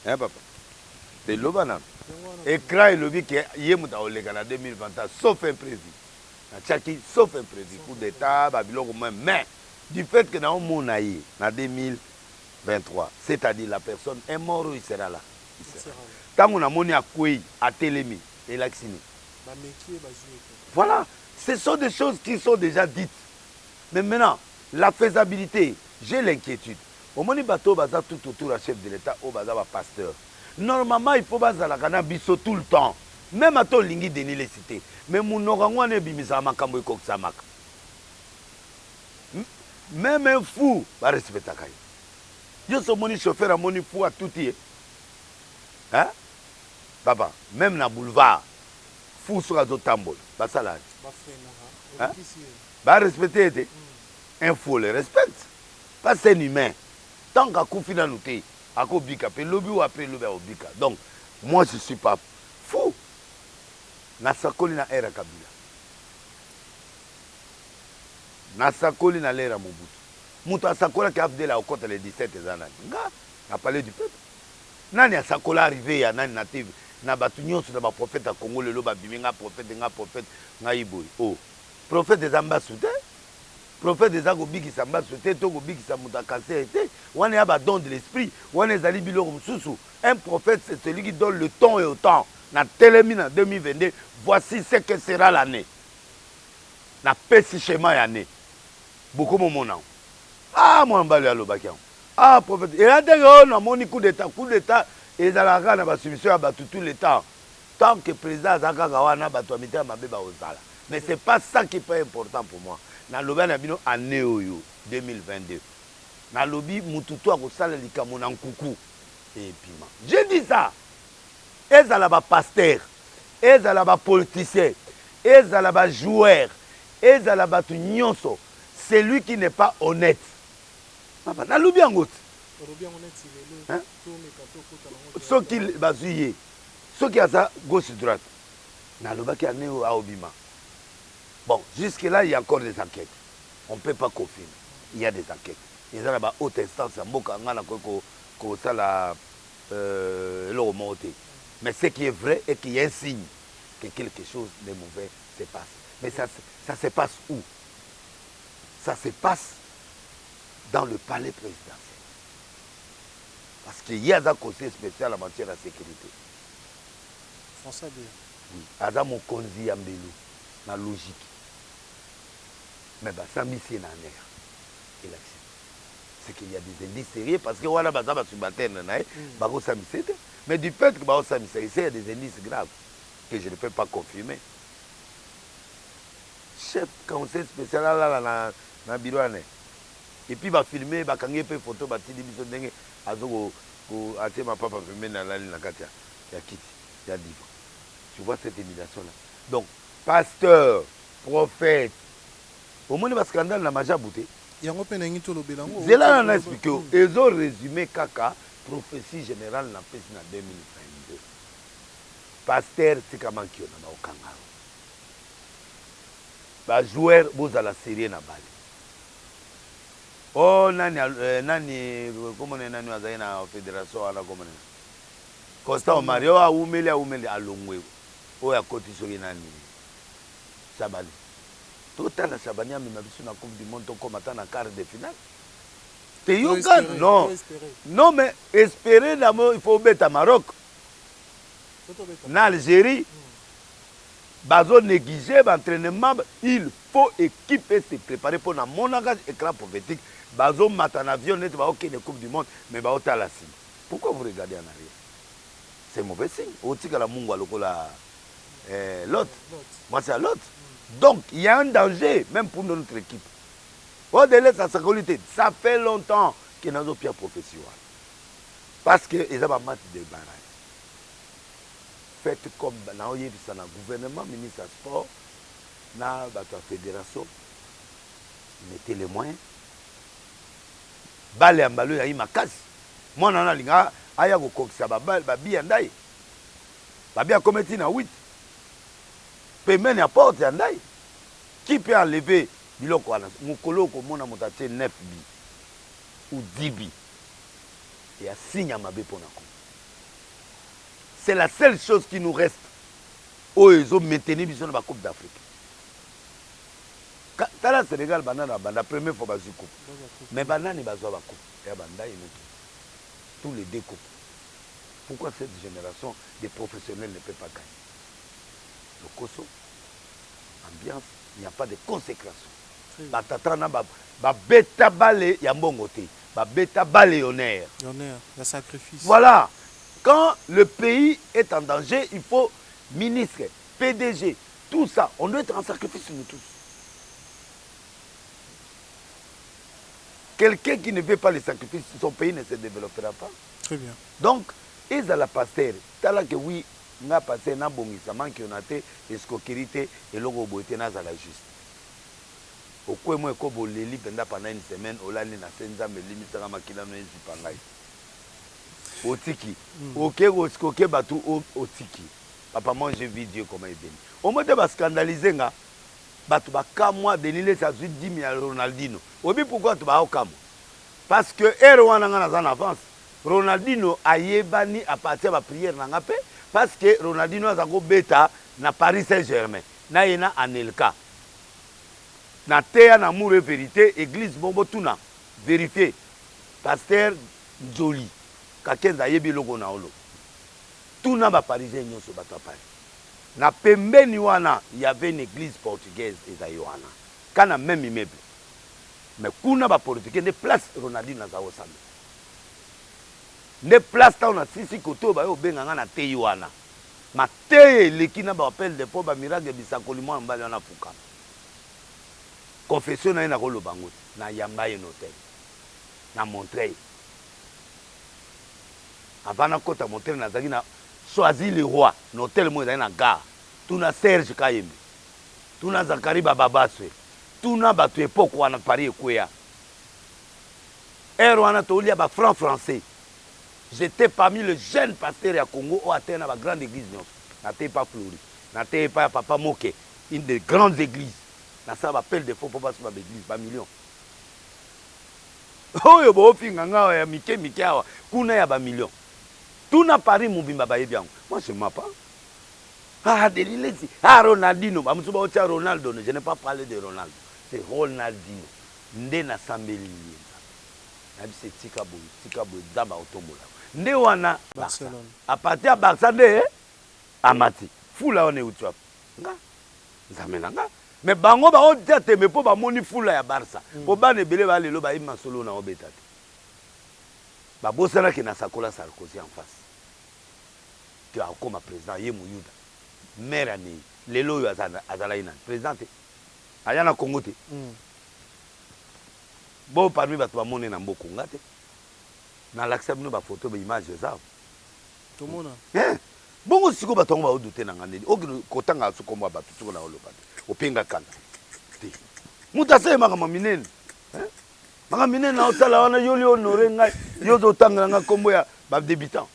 te, hein, papa? Eloba nano écran, elobi ke ye moto akoleka na 2023, sauf imprévu. Natiaki sauf imprévu, coup d'état, babiloko même. Mais du fait que naomona ye na 2023, c'est-à-dire la personne est mort ou il sera là, il sera. Ntango namoni akwei, atelemi, elakisi nini? Voilà, ce sont des choses qui sont déjà dites. Mais maintenant, la faisabilité, j'ai l'inquiétude. Omoni bato oyo baza tout autour ya chef de l'État, oyo baza bapasteur, normalement il faut bazalaka na biso tout le temps. Même ata olingi Denis Lesi te, mais monoko yango wana ebimisaka makambo, ekokisamaka. Même un fou barespectaka ye. Nyonso omoni chauffeur amoni fou, atuti ye, hein? Papa, même na boulevard, fou soki azotambola, basala barespecte ye te. Un fou le respecte pas, c'est un humain. Tant qu'akufi nanu te, akobika mpe lobi oyo, après lobi akobika. Donc moi, je suis pas fou. Nasakoli na ère ya Kabila, nasakoli na l'ère ya Mobutu. Moto asakolaki AFDL akokɔta le 17 eza nani? Nga na Palais du Peuple. Nani asakola arrivé ya nani na TV? Na batu nionso na ba prophète ya Congo lelo ba bimi nga prophète nga prophète ngai boye oh prophète eza mbasu te prophète eza kobikisa mbasu te to kobikisa moto ya cancer te wana ya ba don de l'esprit wana ezali biloko mosusu un prophète c'est celui qui donne le temps et au temps na telemi na 2022 voici ce que sera l'année na pesi schéma ya année bokomomona yango ah mwana mobali alobaki yango Ah prophète, eza te que oh namoni coup d'etat, coup d'etat ezalaka kaka na ba soumission ya batu tout le temps. Tant que president aza kaka wana batu ya mitema mabe bakozala. Mais c'est pas ça qui est important pour moi. Nalobi na bino annee oyo 2022. Nalobi mutu tout akosala likambo na nkuku ebima. J'ai dit ça. Ezala ba pasteurs, ezala ba politiciens, ezala ba joueurs, ezala batu nyonso, celui qui n'est pas honnête Papa nalobi yango ti. Olobi yango neti lelo tomeka tokota nango. Soki bazui ye soki aza gauche droite nalobaki annee oyo aobima bon jusque là il ya encore des enquetes on peut pas confirmer il ya des enquetes eza na ba haute instance ya mboka nga nakoki kosala eloko moko te mais ce qui est vrai est qu'il ya un signe que quelque chose de mauvais se passe mais ça ça se passe où ça se passe dans le palais presidentiel parce que ye aza conseiller special en matière ya securite. François Beya. Oui, aza mokonzi ya mbelu na logique mais basambisi ye na ANR elakisi c'est qu'il y a des indices sérieux parce que wana baza ba subalterne na ye bakosambisa ye te mais du fait que bakosambisa ye c'est il y a des indices graves que je ne peux pas confirmer. Chef conseil special alala na na bureau ya ne et puis ba filme ye bakangi ye pe photo batindi biso ndenge azo ko ko atie mapapa pembeni alali na kati ya ya kiti ya divan tu vois cette humiliation là donc pasteur prophète omoni ba scandale na majabu te Yango pe nalingi tolobela yango. Zela na na explique yo ezo resume kaka prophetie generale na pesi na 2022 pasteur tika mankiona bakokanga yo. Ba joueurs bozala serieux na balle. Oh nani nani kombo naye nani oyo azalaki na federation wana kombo naye nani? Constant Omari oyo awumeli awumeli alongwe oyo akoti soki nani Shabani. Totala Shabani amema biso na coupe du monde tokoma ata na quart de finale. Te yoka non non mais esperer d'abord il faut obeta Maroc na Algérie. Bazo negliger ba entrainement il faut equipe e se preparer po na monaka ecran prophetique bazo mata na avion neti bao kende coupe du monde mais bao tala sima pourquoi vous regardez en arrière c'est mauvais signe otikala mungwa lokola eh, Lot mwasi ya Lot donc il y a un danger même pour notre équipe odelesa asakoli te ça fait longtemps que nazo pia prophetie wana parce que eza ba match de barrage Faites comme nao yebisa na gouvernement, ministre ya sport na bato ya federation mettez les moyens. Balle ya mbala oyo ezalaki makasi. Mwana wana alinga aya kokokisa ba balle ba but ya ndaye. Ba but akomi ti na 8. Pembeni ya porte ya ndaye. Qui peut enlever biloko wana? Mokolo okomona moto atie 9 buts ou 10 buts. Ya signe ya mabe pona Congo. C'est la seule chose qui nous reste oyo ezo maintenir biso na ba coupe d'Afrique. Tala Senegal banda na banda première fois bazui coupe. Mais ba nani bazua ba coupe ya ba ndayi mutu tous les deux coupes. Pourquoi cette génération des professionnels ne peut pas gagner? Lokoso, ambiance, il n'y a pas de consécration. Ba tata na ba ba beta balle ya mbongo te. Ba beta balle honneur. Honneur, ya sacrifice. Voilà. Quand le pays est en danger, il faut ministre, PDG, tout ça, on doit être en sacrifice nous tous. Quelqu'un qui ne veut pas le sacrifice, son pays ne se développera pas. Très bien. Donc, ezala pasteur, tala que oui, nga pasteur nabongisa mankiona te, escroquerie te, eloko boye te, nazala juste. Okwe mwa ekobo oleli penza pendant une semaine olali na se nzambe limbisa nga makila no ezipa ngai otiki oke ko escroquer batu otiki papa moi j'ai vu Dieu comment il benit omoni te ba scandalise nga batu ba kamwa Denis Lessi azui dime ya Ronaldinho oyebi pourquoi batu ba kamwa parce que heure wana nga naza na avance Ronaldinho ayebani à partir ya ba prière na nga pe. Parce que Ronaldinho aza ko beta na Paris Saint Germain na ye na Anelka. Na teya na amour et verite eglise moko botuna verifier pasteur Nzoli Kakenza ayebi eloko oyo nao loba. Tuna ba parisiens nionso batu ya Paris. Na pembeni wana il y avait une eglise portugaise ezali wana ka na meme immeuble mais kuna ba portugais nde place Ronaldinho aza kosambela. Nde place tango na silisi kote oyo baye kobenga nga na teyi wana mateya eleki na ba appel de fond ba miracle bisakoli mwana mobali wana afukama confession naye nako loba yango te na yamba ye na hotel na Montreuil avant na kota Montreuil nazalaki na Choisy le roi na hotel moko ezalaki na gare tuna Serge Kayembe tuna Zacharie Bababaswe tuna batu epoque wana Paris ekweya Heure wana tolia ba francs français. J'etais parmi les jeunes pasteurs ya Congo oyo ateya na ba grandes eglises nionso. Nateyi epa Flory, nateyi epa ya papa Moke, une des grandes eglises. Nasala ba appels de fonds po basomba ba eglises, ba millions. Oyo bofinga nga awa ya mike mike awa, kuna ya ba millions. Tuna Paris mobimba bayebi yango. Moi je mens pas. Ah Denis Lessi, ah Ronaldinho, ba mosusu baotia Ronaldo, je n'ai pas parlé de Ronaldo. C'est Ronaldinho. Nde nasambeli ye nzambe nayebisi ye tika boye tika boye nzambe akotombola yo nde wana Barca a partir ya Barca nde amati fula wana ewuti wapi nga nzambe na nga mais bango baotia tembe po bamoni fula ya Barca po bana ebele ba lelo bayebi masolo na obeta te babosana ke nasakola Sarkozy en face ke akoma president ye muyuda mère anei lelo oyo azalaki nani president te Aya na Congo te. Bo parmi batu ba moni na mboko nga te. Na lakisa bino ba photo ba image eza awa. Tomona. Eh! Bongo sikoyo batu yango bao doute na nga ndeni? Okende kotanga lisusu kombo ya batu sikoyo nao loba te. Openga kanda te. Mutu asali makambo ya minene. Hein? Makambo minene nao sala wana yo li honore ngai, yo ozo tangela nga kombo ya ba debutants.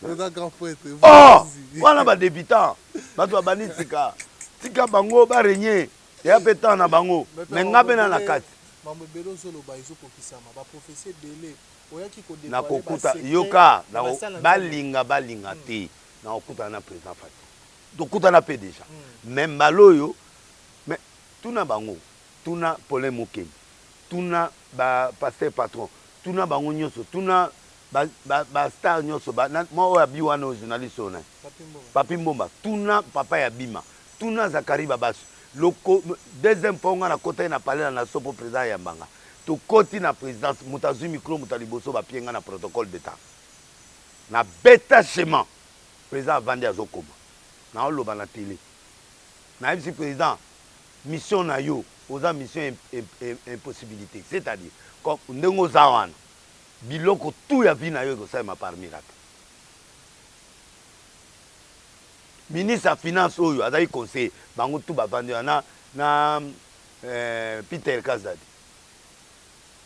Oza grand prêtre. Oh! Wana ba debutants. Batu babandi sika. Tika bango ba regner. Eya pe temps na bango. Mais nga pe na na kati. Mambo ebele ozoloba ezokokisama. Ba prophetie ebele. Oyaki ko devoiler ba Nakokuta secret yoka ya basali na Nzambe. balinga balinga te. Nakokutana na president Fatshi. Tokutana pe dejà. Mais mbala oyo mais tuna bango. Tuna Paulin Mukendi. Tuna ba pasteur patron. Tuna bango nyoso. Tuna ba ba ba star nyoso ba na mwa oyo abi wana oyo journaliste oyo nani Papy Mbomba tuna papa ya Bima tuna Zacharie Babasu loko deuxième fois nga nakotaki na palais na nation po president ayamba nga tokoti na presidence moto azui micro moto ya liboso ba pie nga na protocole d'etat na beta schéma president avandi azokoma naoloba na tele nayebisi president mission na yo oza mission impossibilité c'est à dire ndenge oza wana Biloko tout ya vie na yo ekosalema par miracle. Ministre ya finance oyo azali conseiller bango tout bavandi wana na na eh, Peter Kazadi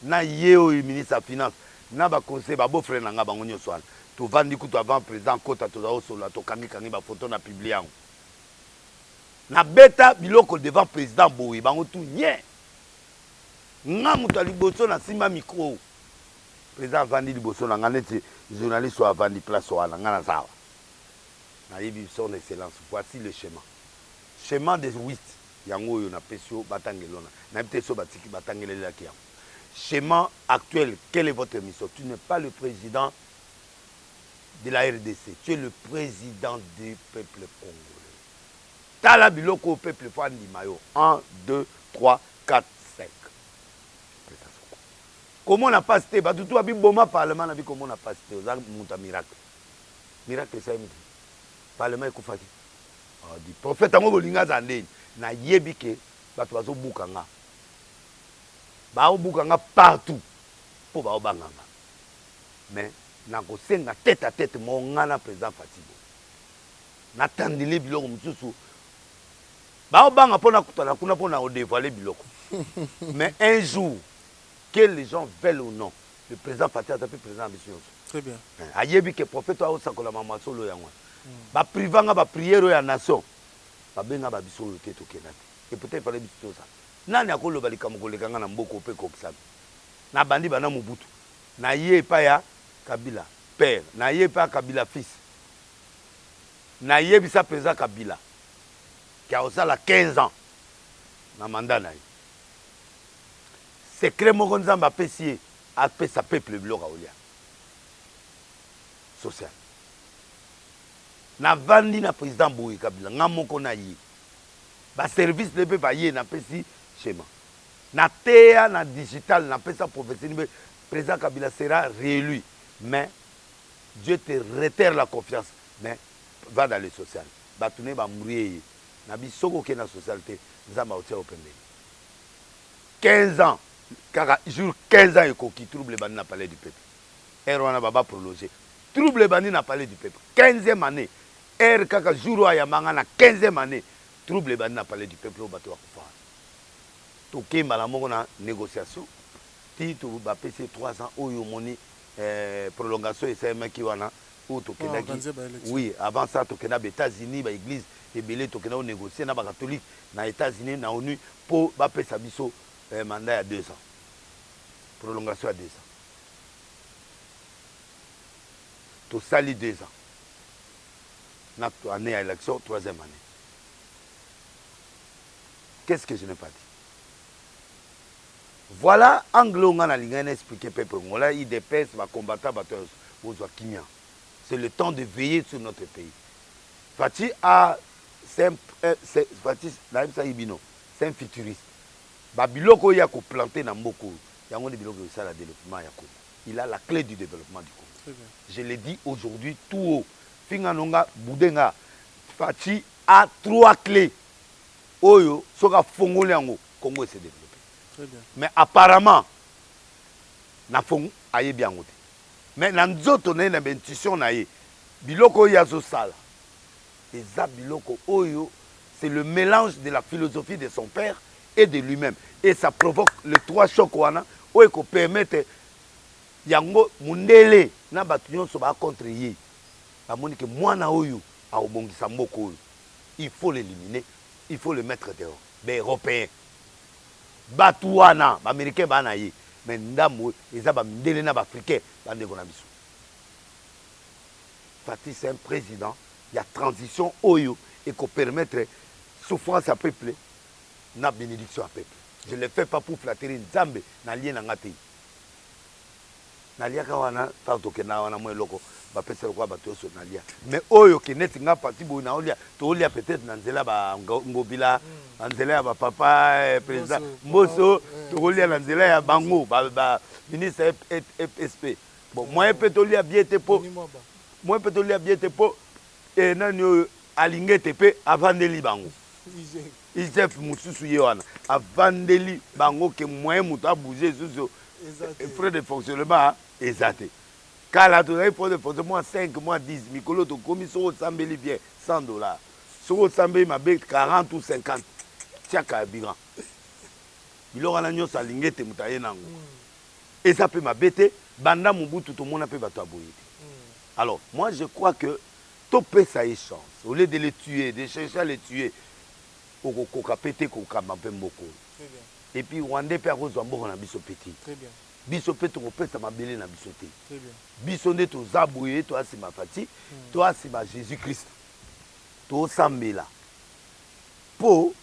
na ye oyo ministre ya finance na ba conseiller ba beau frère na nga bango nyonso wana tovandi kutu avant président akota toza kosolola tokangi kangi ba photo na publie yango na beta biloko devant président boye bango tout nye Nga moto ya liboso na simba micro. President avandi liboso na nga neti journaliste oyo avandi place wana nga naza awa. Nayebi son excellence voici le schema. Schema de 8 yango oyo napesi yo batangela yo na nayebi te soki batiki batangelelaki yango. Schema actuel quelle est votre mission? Tu n'es pas le president de la rdc tu es le president du peuple congolais. Tala biloko oyo peuple faut andima yo 1 2 3 4 5 pesa soko komona pasi te batu tu abi boma parlement na bi komona pasi te oza mutu ya miracle miracle esalemi te parlement ekufaki oh, di prophète yango bolingi aza ndeni nayebi ke bato bazobuka nga baobuka nga partout mpo baobanga nga mais nakosenga tete à tete moko nga na président Fatibo natandeli biloko mosusu Bao banga po nakutana kuna po na ko devoiler biloko mais un jour que les gens veulent ou non le president Fatshi aza pe president na biso nionso. Très bien. Ayebi que prophète oyo azosakola makambo ya solo yango wana. Ba priva nga ba prière oyo ya nation babenga ba biso oyo te tokenda te et pourtant il fallait biso tozala. Nani akoloba likambo koleka nga na mboka oyo pe ekokisami? Nabandi banda Mobutu naye epai ya Kabila père naye epai ya Kabila fils. Nayebisa president Kabila ke akosala 15 ans na mandat na ye. Secret moko Nzambe apesi ye, apesa peuple biloko ya kolia. Social. Navandi na president boye Kabila, nga moko na ye. Ba services na ye pe baye, napesi schema. Nateya na digital, napesa prophetie nbe president Kabila sera reelu mais Dieu te reterre la confiance mais va dans le social batu naye ba embrouiller ye na bi soki oke na social te nzambe akotia yo pembeni 15 ans kaka jour 15 ans ekoki trouble ebandi na palais du peuple heure wana ba ba prolonger trouble ebandi na palais du peuple 15e annee heure kaka jour oyo ayamba nga na 15e annee trouble ebandi na palais du peuple oyo bato bakufa wana toke mbala moko na négociation ti bapesi ye 3 ans oyo omoni Eh prolongation esalemaki wana oyo tokendaki oui avant ça tokenda ba Etats Unis ba eglise ebele tokenda ko negocier na ba catholique na Etats Unis na onu po bapesa biso eh, mandat ya 2 ans prolongation ya 2 ans tosali 2 ans na année ya élection troisième année qu'est-ce que je n'ai pas dit? Voilà angle oyo nga nalingaki na expliquer peuple congolais, udps, ba combattants, bato nyonso bozwa kimia. C'est le temps de veiller sur notre pays. Fatshi a c'est un, euh, c'est Fatshi nayebisaki bino, c'est un futuriste. Ba biloko oyo ya ko planter na mboka oyo, yango nde biloko esala développement ya Congo. Il a la clé du développement du Congo. Très bien. Je le dis aujourd'hui tout haut. Finga nonga boudenga. Fatshi a trois clés. Oyo soki afongoli yango Congo e se developper. Très bien. Mais apparemment na fong ayebi yango te. Mais na nzoto na ye na ba intuition na ye biloko oyo ye azo sala eza biloko oyo c'est le melange de la philosophie de son père et de lui-meme et ça provoque les trois chocs wana oyo eko permettre yango mundele na batu nionso ba contre ye bamoni ke mwana oyo akobongisa mboka oyo il faut l'eliminer il faut le mettre dehors ba europeen batu wana ba americain ba na ye mais ndambu eza ba mindele na ba africain ba ndeko na biso Fatshi c'est un president ya transition oyo eko permettre souffrance ya peuple na benediction ya peuple je le fais pas pour flatterie nzambe na lie na nga te. Naliaka wana tango tokendaka wana mwa eloko bapesa lokola bato nyonso nalia mais oyo ke neti nga parti boye naolia tolia peut-être na nzela ba ngobila na nzela ya ba papa eh, président Mboso tokolia na nzela ya bango ba, ba ministre FSP bon moyen mpe tolia bien te po moyen mpe tolia bien te po eh, nani oyo alingete mpe avandeli bango IGF mosusu ye wana avandeli bango ke moyen moto abouge lisusu frais de fonctionnement eza te. Kala tozalaki frais de fonctionnement mwa 5 mwa 10, mikolo tokomi soki osambeli bien 100 dollars, soki osambeli mabe 40 ou 50 tia carburant. Biloko wana nyonso alingi ete moto aye na yango eza mpe mabe te. Banda Mobutu tomona mpe bato ya boye te. Alors moi je crois que Topesa ye chance au lieu de le tuer, de chercher à le tuer, okokoka pe te kokamba pe mboka oyo. Et puis rwandais pe akozwa mboka na biso pe te. Biso pe tokopesa mabele na biso te. Biso nde toza boye toa sima Fatshi, toa sima Jesus Christ. Tosambela po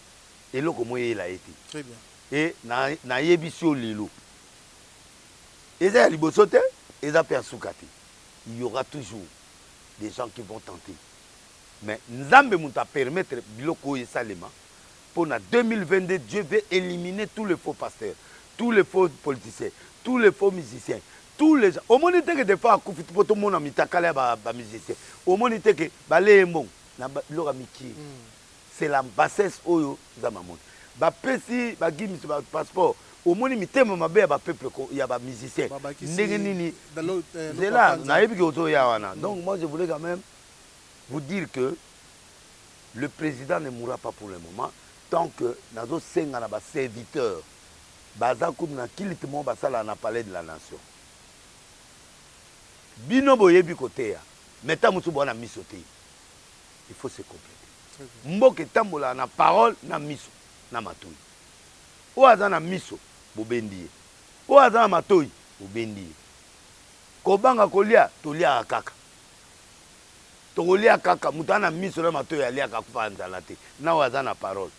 eloko moko eyela ye te. Et nayebisi yo lelo, eza ya liboso te, eza pe ya suka te. Il y aura toujours des gens qui vont tenter mais nzambe moto a permettre biloko oyo esalema mpo na 2022 Dieu veut eliminer tous les faux pasteurs tous les faux politiciens tous les faux musiciens tous les gens omoni te ke des fois akufi mpo tomona mitakala ya ba, ba musiciens omoni te ke baleye mbongo na biloko ya mikie mm. C'est la bassesse oyo Nzambe amoni. Ba pesi ba Gims ba passeport omoni mitema mabe ya ba peuple ya ba musiciens ndenge nini zela nayebi ke ozoya wana donc moi je voulais quand même vous dire que le président ne mourra pas pour le moment tant que nazo senga na ba serviteurs baza kutu na culte moko basala na palais de la nation bino boyebi koteya mais ntango mosusu boa na miso te. Il faut se completer. Mboka etambolaka na parole na miso na matoyi. Oyo aza na miso bobendi ye. Oyo aza na matoyi bobendi ye. Kobanga kolia toliaka kaka. Tokolia kaka, moto aza na miso na matoyi aliaka akufaka nzala te, na oyo aza na parole.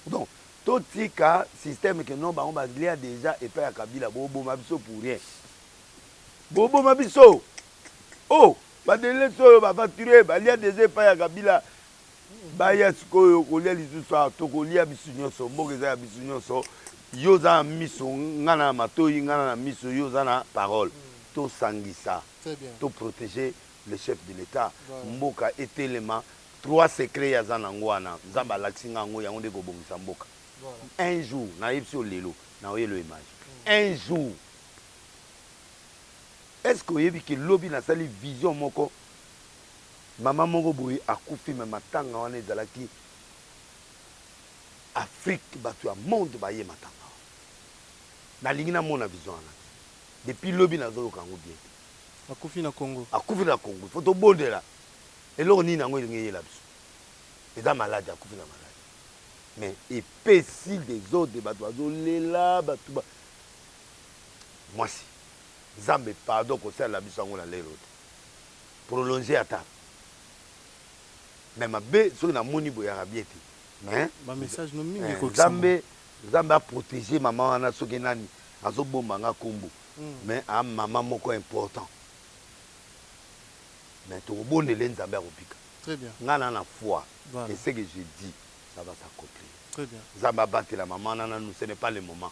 Donc totika système que non bango balia dejà epai ya Kabila, boboma biso pour rien. Boboma biso! Oh! Ba delese oyo ba aventuriers balia dejà epai ya Kabila, baya sikoyo kolia lisusu awa, tokolia biso nionso, mboka eza ya biso nionso, yo oza na miso, nga na matoyi, nga na miso, yo oza na parole. Tosangisa, to proteger le chef de l'etat mboka etelema trois secret ye aza nango wana nzambe alakisi nga yango yango nde ekobongisa mboka un jour nayebisi yo lelo nakoyela yo image un jour est ce que oyebi ke lobi nasali vision moko mama moko boye akufi me matanga wana ezalaki Afrique bato ya monde baye matanga wana nalingi namona vision wana te depuis lobi nazoyoka yango bien te. Akufi na Congo. Akufi na Congo il faut tobondela eloko nini yango elingi eyela biso eza malade akufi na malade mais epesi desordre batu bazolela batu ba mwasi nzambe pardon kosalela biso yango na lero te prolonger ata mais mabe soki namoni boyaka bien te mais ba message no mingi ekokisama nzambe nzambe a proteger mama wana soki nani azobomba nga kombo Mais a maman moko important mais tokobondela ye nzambe akobika. Très bien. Nga na na foi voilà. Et ce que je dis ça va s'accomplir. Très bien. Nzambe abatela maman na nanu ce n'est pas le moment.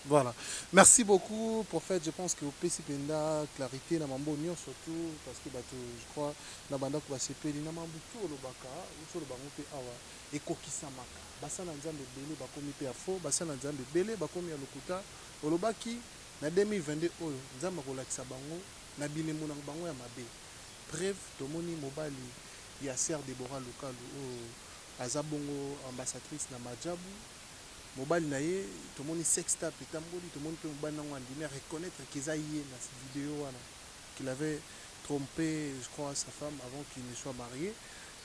Voilà. Merci beaucoup prophète, je pense que opesi penda clarité na mambo nyonso tout parce que bato je crois na bandako basepeli na mambo tout olobaka osoloba yango mpe awa ekokisamaka. Basali na Nzambe ebele bakomi pe ya faux, basali na Nzambe ebele bakomi ya lokuta. Olobaki na 2022 oyo Nzambe akolakisa bango na bilembo na bango ya mabe. Preuve tomoni mobali ya sœur Deborah Lukalu oyo aza bongo ambassadrice na Maajabu, mobali na ye tomoni sextape etamboli, tomoni pe mobali nango andimi a reconnaitre que eza ye na video wana qu'il avait trompe je crois sa femme avant qu'il ne soit marie.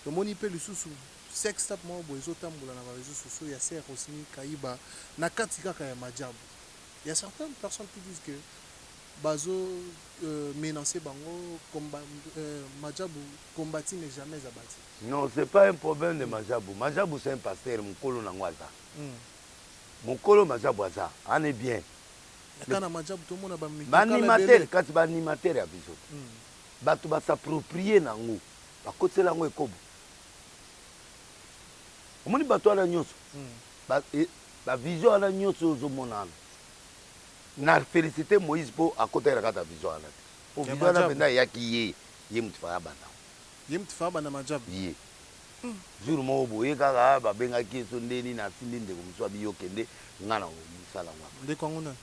Tomoni pe lisusu Sextape moko boye ezo tambola na ba reseaux sociaux ya sœur Rosny Kayiba na kati kaka ya Maajabu. Il ya certaines personnes qui disent que bazo menancer bango combat Maajabu combati mais jamais abati. Non c'est pas un problème de Maajabu, Maajabu c'est un pasteur mukolo nango aza mukolo Maajabu aza ane bien. Kaka na Maajabu tomona ba Ba mitakala animateur ebele. kasi ba animateur ya biso te batu ba s'approprier nango bakotisela yango ekobo. Omoni bato wana nyonso ba, e, ba vision wana nyonso oyo ozomona wana na felicite Moïse mpo akotaki na kati ya vision wana te mpo Ya vision wana Maajabu. mpenza eyaki ye ye moto faya abanda yango Ye moto faya abanda Maajabu. ye jour moko boye kaka babengaki ye so nde nini atindi ndeko mosusu abi yo kende nga na mosala yango apa Ndeko yango nani?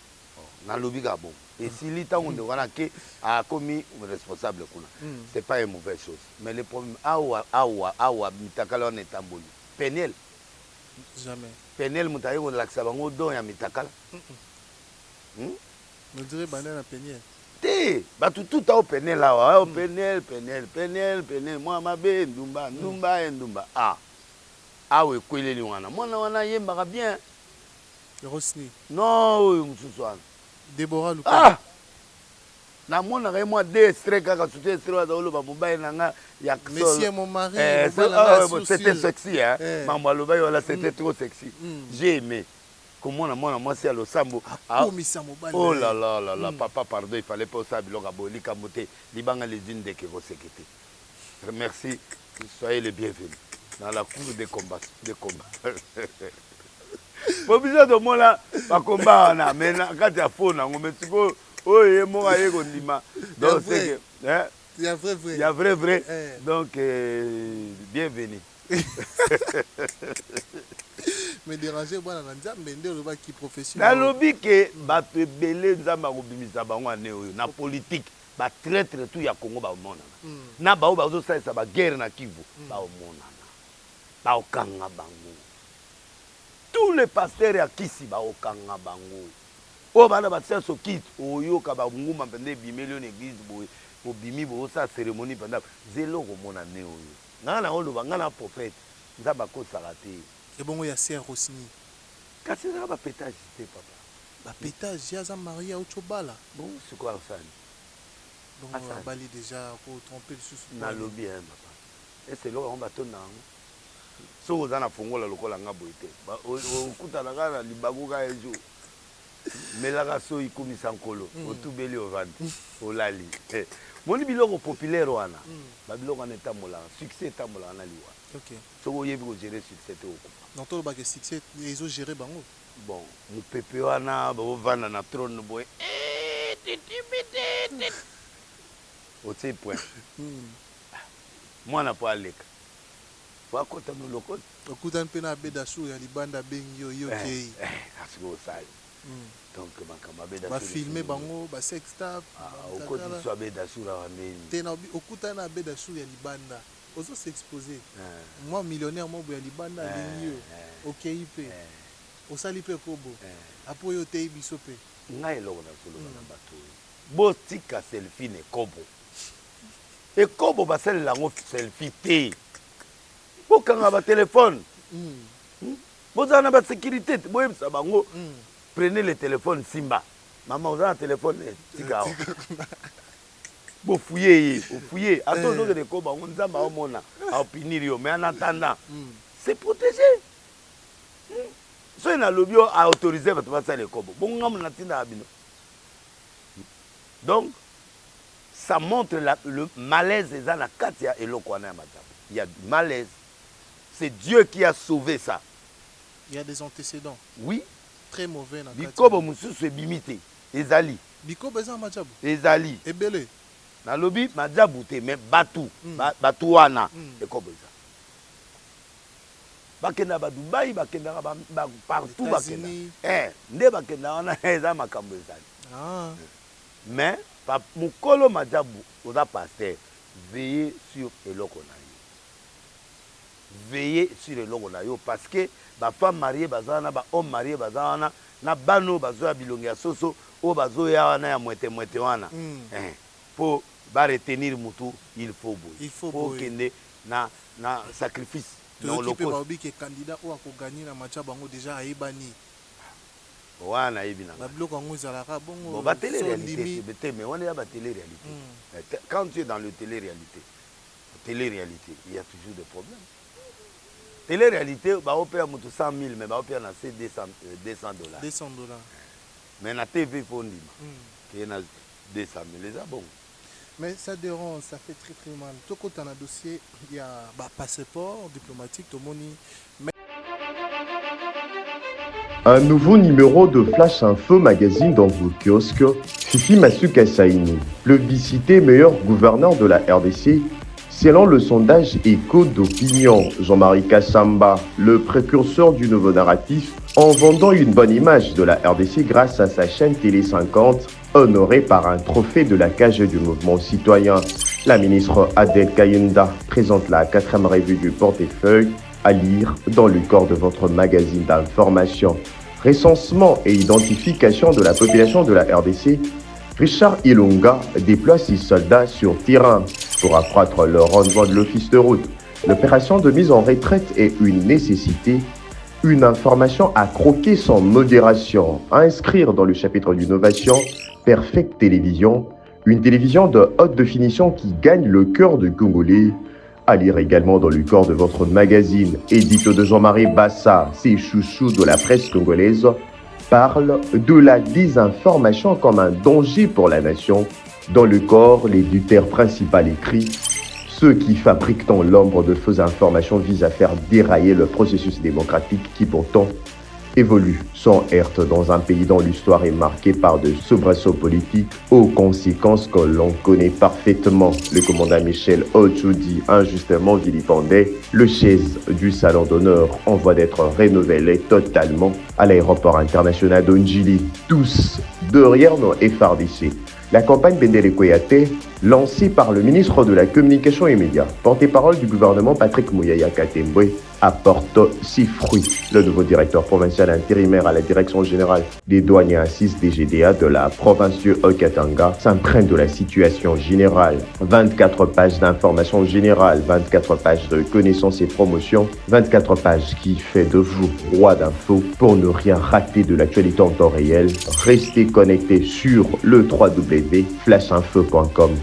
Nalobi kaka bongo esili tango ndeko wana ake akomi responsable kuna c'est pas une mauvaise chose mais le problème awa awa awa mitakala wana etamboli peniel Jamais. Peniel moto aye kolakisa bango don ya mitakala On dirait banda na Peniel. Te bato tout ao peniel awa ao peniel peniel peniel peniel mwana mabe ndumba ndumba e ndumba ah awa ekweleli wana mwana wana ayembaka bien. Rosny. Non oyo mususu wana. Deborah Lukaya. Ah! Namonaka ye mwa deux extraits kaka surtout extrait oyo aza koloba mobali na nga ya Monsieur mon mari, eh, mobali na nga oh, sur c'était sur. sexy hein. Eh. Mambo alobaki wana c'était trop sexy. J'ai aimé. Komona mwana mwasi ya losambo Akomisa mobali Oh na ye. là là là là papa pardon il fallait pas osala biloko ya boye likambo te libanga lezui ndeke koseke te. Merci soyez le bienvenu dans la cour des combats des combats. Po biso tomona ba combat wana mais na kati ya faux nango mais sikoyo oyo ye moko aye kondima donc c'est que hein Ya vrai vrai. Ya vrai vrai. Eh. Donc bienvenue. Mais déranger bwana na Nzambe nde olobaki prophetie. Nalobi ke bato ebele Nzambe akobimisa bango année oyo na politique ba traitre tout ya Congo bakomonana. Na baoyo bazosalisa ba guerre na Kivu bakomonana. Bakokanga bango. Tous les pasteurs ya kisi bakokanga bango. Oyo bana ba science occulte oyoka ba nguma mpenza ebimeli yo na eglise boye obimi boye osala ceremonie mpenza zela okomona nde oyo nga na oloba nga na prophète nzambe akosaka te. Ebongo ya sœur Rosny? Kasi ezaka ba petage te papa. Ba petage ye aza marie awuti obala. Bongo sikoyo asala nini? Bongo abali dejà ako tromper lisusu po nini? Nalobi hein papa est ce eloko yango batondaka yango? Soki oza na fongola lokola nga boye te okutana kaka na libaku kaka un jour melaka soyi kumisa nkolo otubeli ovandi olali moni biloko populaire wana ba biloko wana etambolaka succès etambolaka na liwa soki oyebi ko gerer succès te okokufa. Donc toloba ke succès ezo gerer bango? Bon mupepe wana bovanda na trone boye eeh titibititi otie point mwana po aleka po akota moloko. Okutani pe na Abed Achour ya libanda abengi yo yo okeyi. Eh sikoyo osali donc makambo Abed Achour. Ba filme bango ba sextape. Okoti lisusu Abed Achour awa ndeni. Te nalobi okutani na Abed Achour ya libanda ozo s'exposer mwa millionnaire moko boye ya libanda alingi yo okeyi pe osali pe kobo apres oye oteyi biso pe. Ngai eloko nazoloba na batu oyo botika selfie na ekobo ekobo basalela yango selfie te bokanga ba telephone bozala na ba securite te boyebisa bango prenez le telephone simba mama oza na telephone tika awa Bo fouiller ye, o fouiller ata ozo kende koba yango nzambe ao mona ao punir yo mais en attendant se proteger soki na lobi yo a autoriser batu basala ekobo bongo nga na tindaka bino donc ça montre la, le malaise eza na kati ya eloko wana ya majabu il y a du malaise c'est Dieu qui a sauvé ça. Il y a des antécédents. Oui. Très mauvais na kati. Bikobo mosusu ebimi te ezali. Bikobo eza na majabu? Ezali. Ebele. Nalobi majabu te mais batu batu wana ekobo eza. Bakendaka ba Dubaï, bakendaka ba partout bakendaka. Eh nde bakendaka wana eza makambo ezali. Mais mukolo majabu oza pasteur veiller sur eloko na yo. Veiller sur eloko na yo parce que ba femmes mariees baza wana, ba hommes maries baza wana, na bana oyo bazoya bilongi ya soso oyo bazoya wana ya mwete mwete wana eh po ba retenir mutu il faut boye po okende na na sacrifice na Toyoki pe holocaust. balobi ke candidat oyo ako gagner na match bango dejà ayebani. Wana nayebi na Ba nga. biloko yango ezalaka Bon bongo ba tele soki realite ondimi. te te mais wana eza ba tele realite quand tu es dans le tele realite Tele realite il ya toujours des problèmes tele realite bao pea mutu 100.000 mais bao pea na se 200 dollars 200 dollars mais na TV il faut ondima ke na 200.000 eza bongo. Mais ça derange, ça fait très très mal. Tokota na dossier ya ba passeport diplomatique tomoni. Un nouveau numéro de Flash Info Magazine dans vos kiosques, Fifi Masuka Saini, plébiscité meilleur gouverneur de la RDC, selon le sondage Écho d'opinion. Jean-Marie Kassamba, le précurseur du nouveau narratif, en vendant une bonne image de la RDC grâce à sa chaîne Télé 50, honorée par un trophée de la cage du mouvement citoyen. La ministre Adèle Kayenda présente la quatrième revue du portefeuille à lire dans le corps de votre magazine d'information. Recensement et identification de la population de la RDC, Richard Ilunga déploie ses soldats sur terrain pour accroître le rendement de l'office de route. L'opération de mise en retraite est une nécessité, une information à croquer sans modération, à inscrire dans le chapitre d'innovation Perfect Télévision, une télévision de haute définition qui gagne le cœur du Congolais. À lire également dans le corps de votre magazine, édito de Jean-Marie Bassa, ses chouchous de la presse congolaise, parle de la désinformation comme un danger pour la nation. Dans le corps, l'éditeur principal écrit Ceux qui fabriquent dans l'ombre de fausses informations visent à faire dérailler le processus démocratique qui pourtant évolue sans heurte dans un pays dont l'histoire est marquée par de soubresauts politiques aux conséquences que l'on connaît parfaitement. Le commandant Michel Ochoudi, injustement vilipendé, le chaise du salon d'honneur en voie d'être renouvelé totalement à l'aéroport international d'Onjili. Tous derrière nos FARDC. La campagne Bendele Koyate, lancée par le ministre de la Communication et Médias, porte-parole du gouvernement Patrick Muyaya Katembwe, apporte ses fruits. Le nouveau directeur provincial intérimaire à la direction générale des douanes et assises DGDA de la province du Haut-Katanga s'imprègne de la situation générale. 24 pages d'informations générales, 24 pages de connaissances et promotions, 24 pages qui fait de vous roi d'infos pour ne rien rater de l'actualité en temps réel. Restez connectés sur le www.flashinfo.com.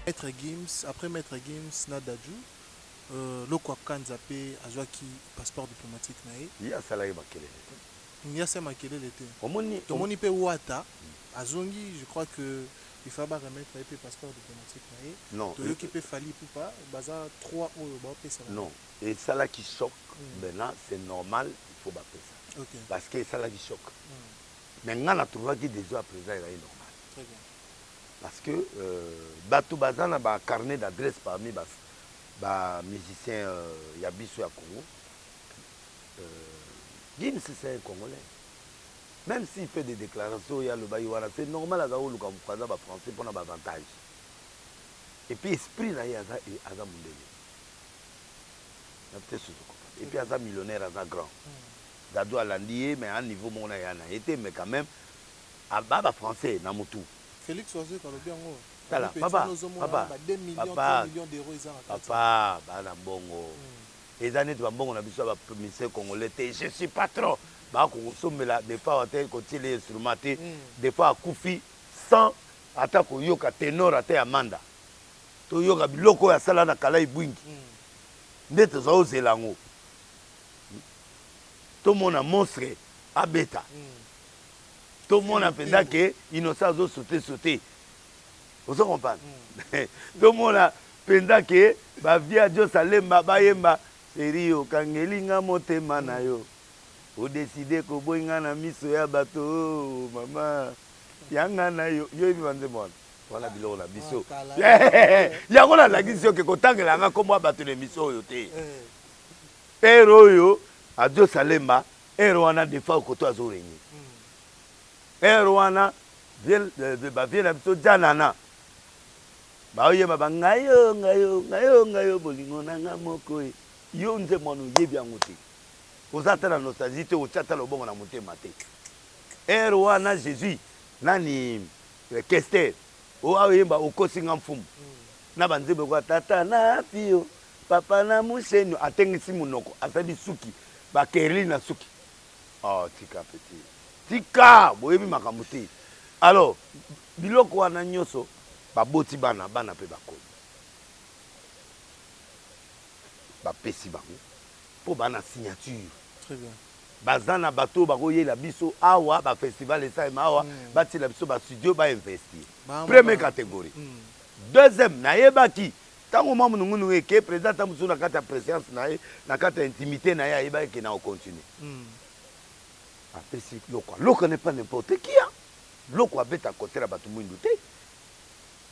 Maître Gims, après Maître Gims na Dadju, euh, Lokwa Kanza pe azwaki passeport diplomatique na ye. Ye asalaki makelele te. Ye asali makelele te. Omoni, Tomoni pe Wata azongi, je crois que il fallait ba remettre ye pe passeport diplomatique na ye. Non. Toyoki pe Fally Ipupa, baza trois oyo baopesa bango. Non, esalaki choc, maintenant c'est normal, il faut bapesa. Ok. Parce que esalaki choc. Mais nga na trouvaki décision ya président ezali normal. Très bien. Parce que euh, bato baza na ba carnet d'adresse parmi ba, ba musiciens euh, ya biso ya Congo. Euh, Gims c'est un Congolais. Même s'il fait des déclarations oyo alobaki wana, c'est normal aza koluka aza ba français mpona ba avantage. Et puis esprit na ye aza, aza mondele. Na peut-être sozo comprendre. Et puis aza millionnaire, aza grand. Dadju alandi ye mais à niveau moko na ya na ye te mais quand même aba ba français na mutu. Félix Wazekwa alobi yango. Tala, Alobi papa, petit ozomona papa, ba 2 millions, papa, 3 millions d'euros eza na kati. Papa, bana mbongo. Eza neti bambongo na biso ya ba musicien congolais te. Je suis patron. Bakokosombela des fois ate kotiela ye instrument te. Des fois akufi sans ata koyoka ténor ata ya manda. Toyoka biloko oyo asala na Kalai Bwingi. Nde toza ozela yango. Tomona monstre abeta. Tomona mpenza ke Innocent azo sauter sauter. Ozo comprendre? Tomona mpenza ke ba vieux ya Jos Alemba bayemba Chérie okangeli nga motema na yo. Odécider koboyi nga na miso ya bato oh, mama yanga na yo. Yo yebi banzembo wana? Wana biloko na biso. Yango nalakisi yo ke kotangela nga kombo ya bato na émission oyo te. Heure oyo Adios Alemba, heure wana des fois koto azo régner. Heure wana ba vieux na biso Djanana baoyemba ba ngai yo ngai yo ngai yo ngai yo bolingo na nga moko e. Yo nzembo wana oyebi yango te. Oza ata na nostalgie te, otia ata lobongo na motema te. Heure wana Jésus nani Kester oyo aoyemba okosi nga mfumu. Na ba nzembo ekoya tata na fio papa na musheni atengisi monoko asali suki ba kerli na suki. Oh tika petit. Tika boyebi makambo te. Alors biloko wana nyonso baboti bana bana pe bakoli. Bapesi bango po ba na signature. Très bien. Baza na bato oyo bakoyela biso awa ba festival esalema awa batiela biso ba studio ba investir. Première catégorie. Deuxième nayebaki tango mwa munungunungu eke président ata mosusu na kati ya prescience na ye na kati ya intimité na ye ayebaki ke na kocontinue. Apesi Lokwa. Lokwa n'est pas n'importe qui hein. Lokwa abeta concert ya bato mwindu te.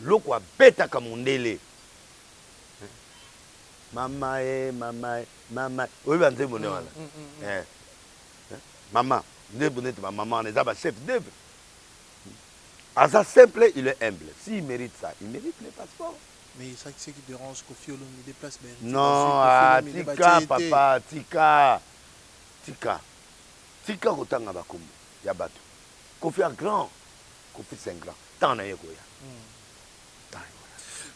Lokwa abetaka mondele. Mama e mama e mama oyebi ba nzembo nde wana eh mama nzembo neti ba mama wana eza ba chef d'œuvre. Aza simple, il est humble. S'il mérite ça, il mérite le passeport. Mais ça, ce qui dérange Koffi Olomide place ba héritier Non, ah, tika papa, tika. Tika. Tika kotanga bakombo ya bato. Koffi a grand. Koffi c'est un grand. Tant na ye koya.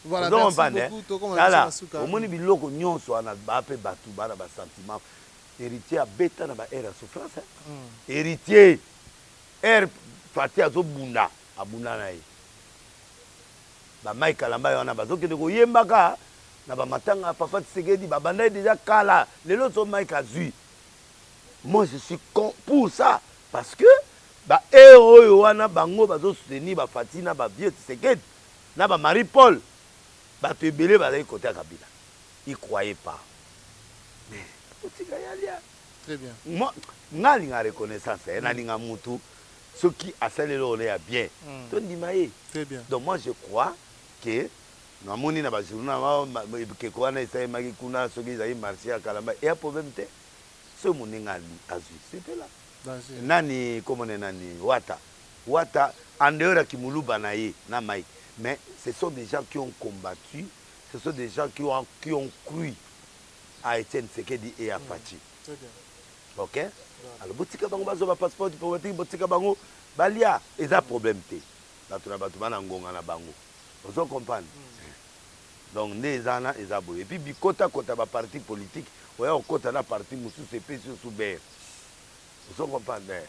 Voilà, merci beaucoup. Tokoma Tala, biso na suka. omoni biloko nyonso wana ba pe bato bana ba sentiment. Héritier abeta na ba air ya souffrance. Hein? Héritier air Fati azobunda abunda na ye. Ba Mike Kalamba wana bazokende koyembaka na ba matanga ya Papa Tshisekedi babanda ye déjà kala lelo so Mike azui. Moi je suis con pour ça parce que ba air oyo wana bango bazo soutenir ba Fati na ba vieux Tshisekedi na ba Marie Paul bato ebele bazali côté ya Kabila. Ils croyaient pas. Mais otika yalia. Très bien. Moi nga alinga reconnaissance eh, nalinga mutu soki asali eloko na ya bien tondima ye. Très bien. Donc moi je crois que namoni na ba journal ekeko wana esalemaki kuna soki ezali marché ya Kalamba eya problème te. Soki moninga azwi sepela. Danger. Nani komone nani Wata. Wata en dehors ya kimuluba na ye na Mike mais ce sont des gens qui ont combattu, ce sont des gens qui ont cru. à Etienne Tshisekedi et à Fatshi. Ok? Alors botika bango bazwa ba passeport diplomatique, botika bango balia, eza problème te. Bato na bato bana ngonga na bango. Ozo comprendre? Donc nde eza wana eza boye. Et puis bikota kota ba parti politique, oya kokota na parti mosusu epesi yo sous berre. Ozo comprendre?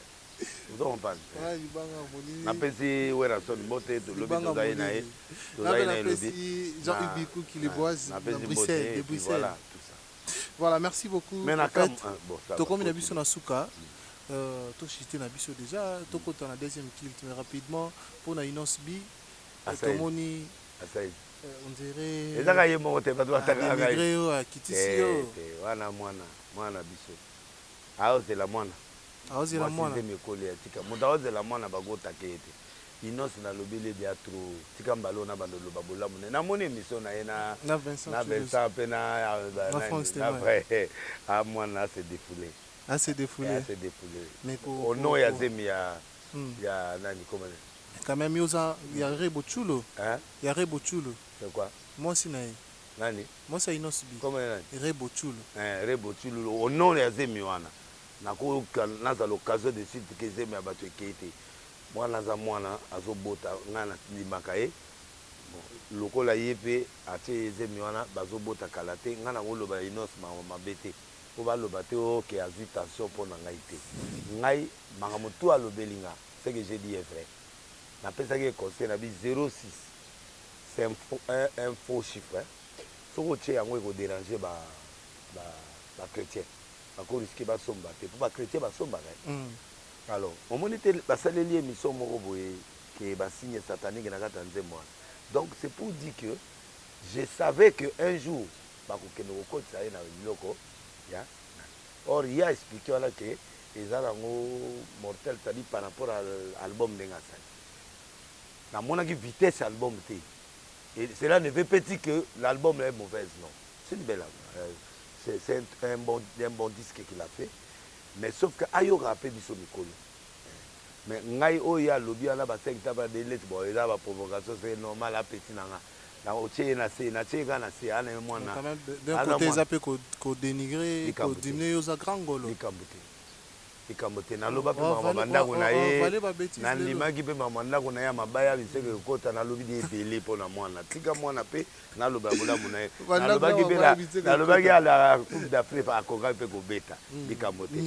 Ozo comprendre? Wana libanga molili. Napesi Werrason mbote, tolobi Libanga tozali na ye. molili. Tozali Nabe na ye lobi. napesi Jean-Hugues Na Bikuki le na Boise na napesi mbote Bruxelles, de et puis Bruxelles. voilà tout ça. Voilà, merci beaucoup Mais na prophète. kam ah, bon ça va Tokomi na biso continue. na suka. Tochite na biso déjà, tokota na deuxième culte mais rapidement pour na Innoss'B Asaïd. tomoni Asaïd. on dirait Ezaka ye moko te bato batakaka dénigré ye. yo akitisi Te yo. te wana mwana mwana biso. Aozela mwana. Aozela Mwasi mwana. nzembo ekoli ya tika. Moto aozela mwana bakotaka ye te. Innoss nalobeli ye deja trop. Tika mbala oyo na bando loba bolamu na ye. Namoni émission na ye na Na Vincent na Toulouse. Vincent pe na Na na Franck na Stemay. vrai. Ah mwana a se défoulé. A se défoulé. A se défoulé. Mais ko Au ko nom ya ko zemi ya ya nani comment Quand même yoza ya Rebo Tchulo. Hein? Ya Rebo Tchulo. C'est quoi? Mwasi na ye. Nani? Mwasi ya Innoss'B. Comment nani? Rebo Tchulo. Eh, Rebo Tchulo au nom ya zemi wana. Nakoyoka nazala l'occasion de suite ke zemi ya bato ekei te. Mwana aza mwana azobota ngai nandimaka ye. Bon, lokola ye pe atie ye zemi wana bazobota kala te ngai nakoloba Innoss makambo mabe te. Po baloba te oke azwi tension mpo na ngai te. Ngai makambo tu alobeli nga ce que j'ai dit est vrai. Napesaki ye conseil na bi 06 c'est un faux, un, un faux chiffre hein. Soki otie yango eko déranger ba ba ba chrétiens. Bako risquer basomba te po ba chrétiens basombaka hein. Alors omoni te basaleli émission moko boye ke ba signe satanique na kati ya nzembo wana. Donc c'est pour dire que je savais que un jour bakokende kokotisa ye na biloko ya or ye a expliqué wana ke eza nango mortel, c'est-à-dire par rapport à album ndenge asali. Namonaki vitesse album te. Et cela ne veut pas dire que l'album est mauvaise, non. C'est une belle album. C'est un bon disque qu'il a fait. Mais sauf que ayoka pe biso mikolo. Mais ngai oyo alobi wana ba 5 taba de lettres, bon, eza ba provocation, c'est normal, appétit na nga. Na otie na se, na tie ka na se, ana ye mwana. Quand même, d'un Ana côté, mwana. eza pe ko dénigrer, Likambo ko te. diminuer yo za grand ngolo. Likambo te. Likambo te. Naloba pe Oh, makambo vale, bandako oh, na oh, ye. vale ba bêtise lelo. Nandimaki pe makambo ndako na ye ya mabaya, biseke kokota, nalobi di ebele mpo na mwana. Tika mwana pe naloba bolamu na ye. Bandako Nalobaki ya pe mabaya na, biseke nalobaki kokota. ala Coupe d'Afrique akokaki pe kobeta. Likambo te.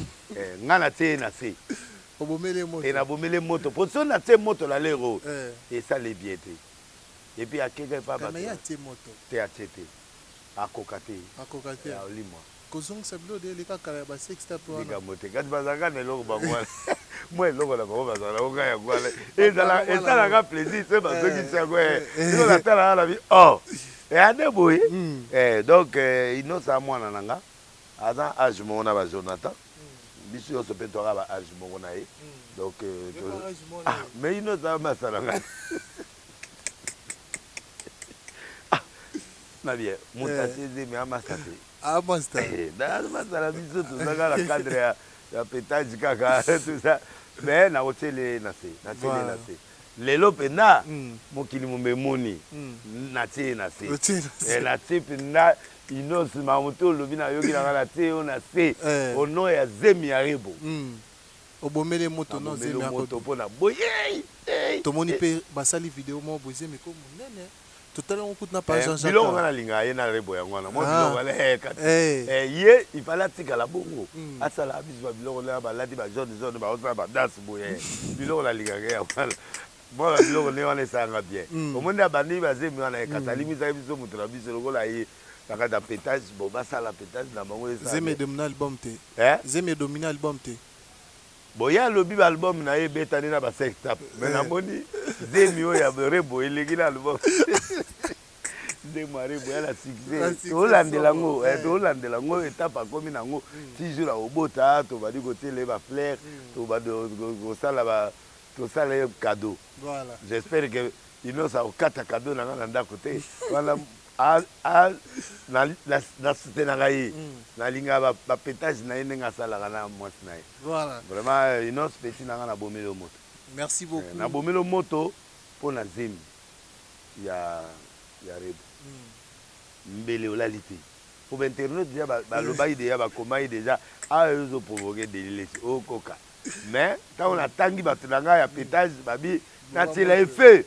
Nga na tie ye na se. Obomeli moto. E nabomeli moto. Po so na tie moto na lero, esali bien te. Et puis akeka epa Kama bato. ye atie moto. Te atie te. Akoka te. Akoka te. Ya olimwa. Kozongisa bilo de eleka kala ya ba sex tape wana. Likambo te. Kasi bazalaka na eloko bango wana. Mwa eloko na bango bazalaka nango kaka yango wana. Ezala, esalaka plaisir soki bazongisi yango, eh. Sikoyo natalaka na bi, oh! Eya nde boye. Eh, donc, Innoss aza mwana na nga. Aza âge moko na ba Jonathan. Biso nyonso pe toza ba âge moko na ye. Donc, Yo ba âge moko na ah, ye. mais Innoss aza masala nga. Na bien, moto atie zemi amasa te. Amasa. Na masala biso tozaka na cadre ya pétage kaka tout ça. Mais na kotiele na se, na tiele na se. Lelo pena mokili momemoni na tie na se. Na tie pena Innoss mamuto olobi na yoki na na tie yo na se au nom ya zemi ya Rebo. Obomele moto no zemi ya moto pona boye. Tomoni pe basali video moko boye zemi ko monene. Totali yango kutu na page Jean-Jacques. Biloko nga nalingaka ye na Rebo yango wana. Mwa biloko wana kati. Ye il fallait atikala bongo. Asala biso ba biloko na balati ba jaune jaune ba osala ba danse boye. Biloko nalingaka yango wana. Mwa ba biloko ne wana esalanga bien. Omoni abandi ba zemi wana kasi alimisaki biso moto na biso lokola ye na kati ya pétage, bon basala pétage na bango esala. Zemi edomina album te. Zemi edomina album te. Bon ye alobi ba album na ye ebetani na ba sex tape. Mais namoni zemi oyo ya Rebo eleki na album. Zemi ya Rebo ya na succès. Tolandela yango, tolandela yango étape akomi nango. Ti jour akobota tobandi kotiela ye ba fleurs, tobandi kosala ba tosala ye cadeau. Voilà. J'espère que Innoss akokata cadeau na nga na ndako te. Wana na soutenaka ye. Nalingaka ba pétage na ye ndenge asalaka na mwasi na ye. Voilà. Vraiment Innoss petit na nga nabomeli yo moto. Merci beaucoup. Nabomeli yo moto mpo na zemi ya Rebo. Mbele olali te. Po ba internautes dejà balobaki dejà bakomaki dejà awa yo ozo provoquer Denis Lessi okoka mais tango natangi batu na ngai ya petage babi natiela ye feu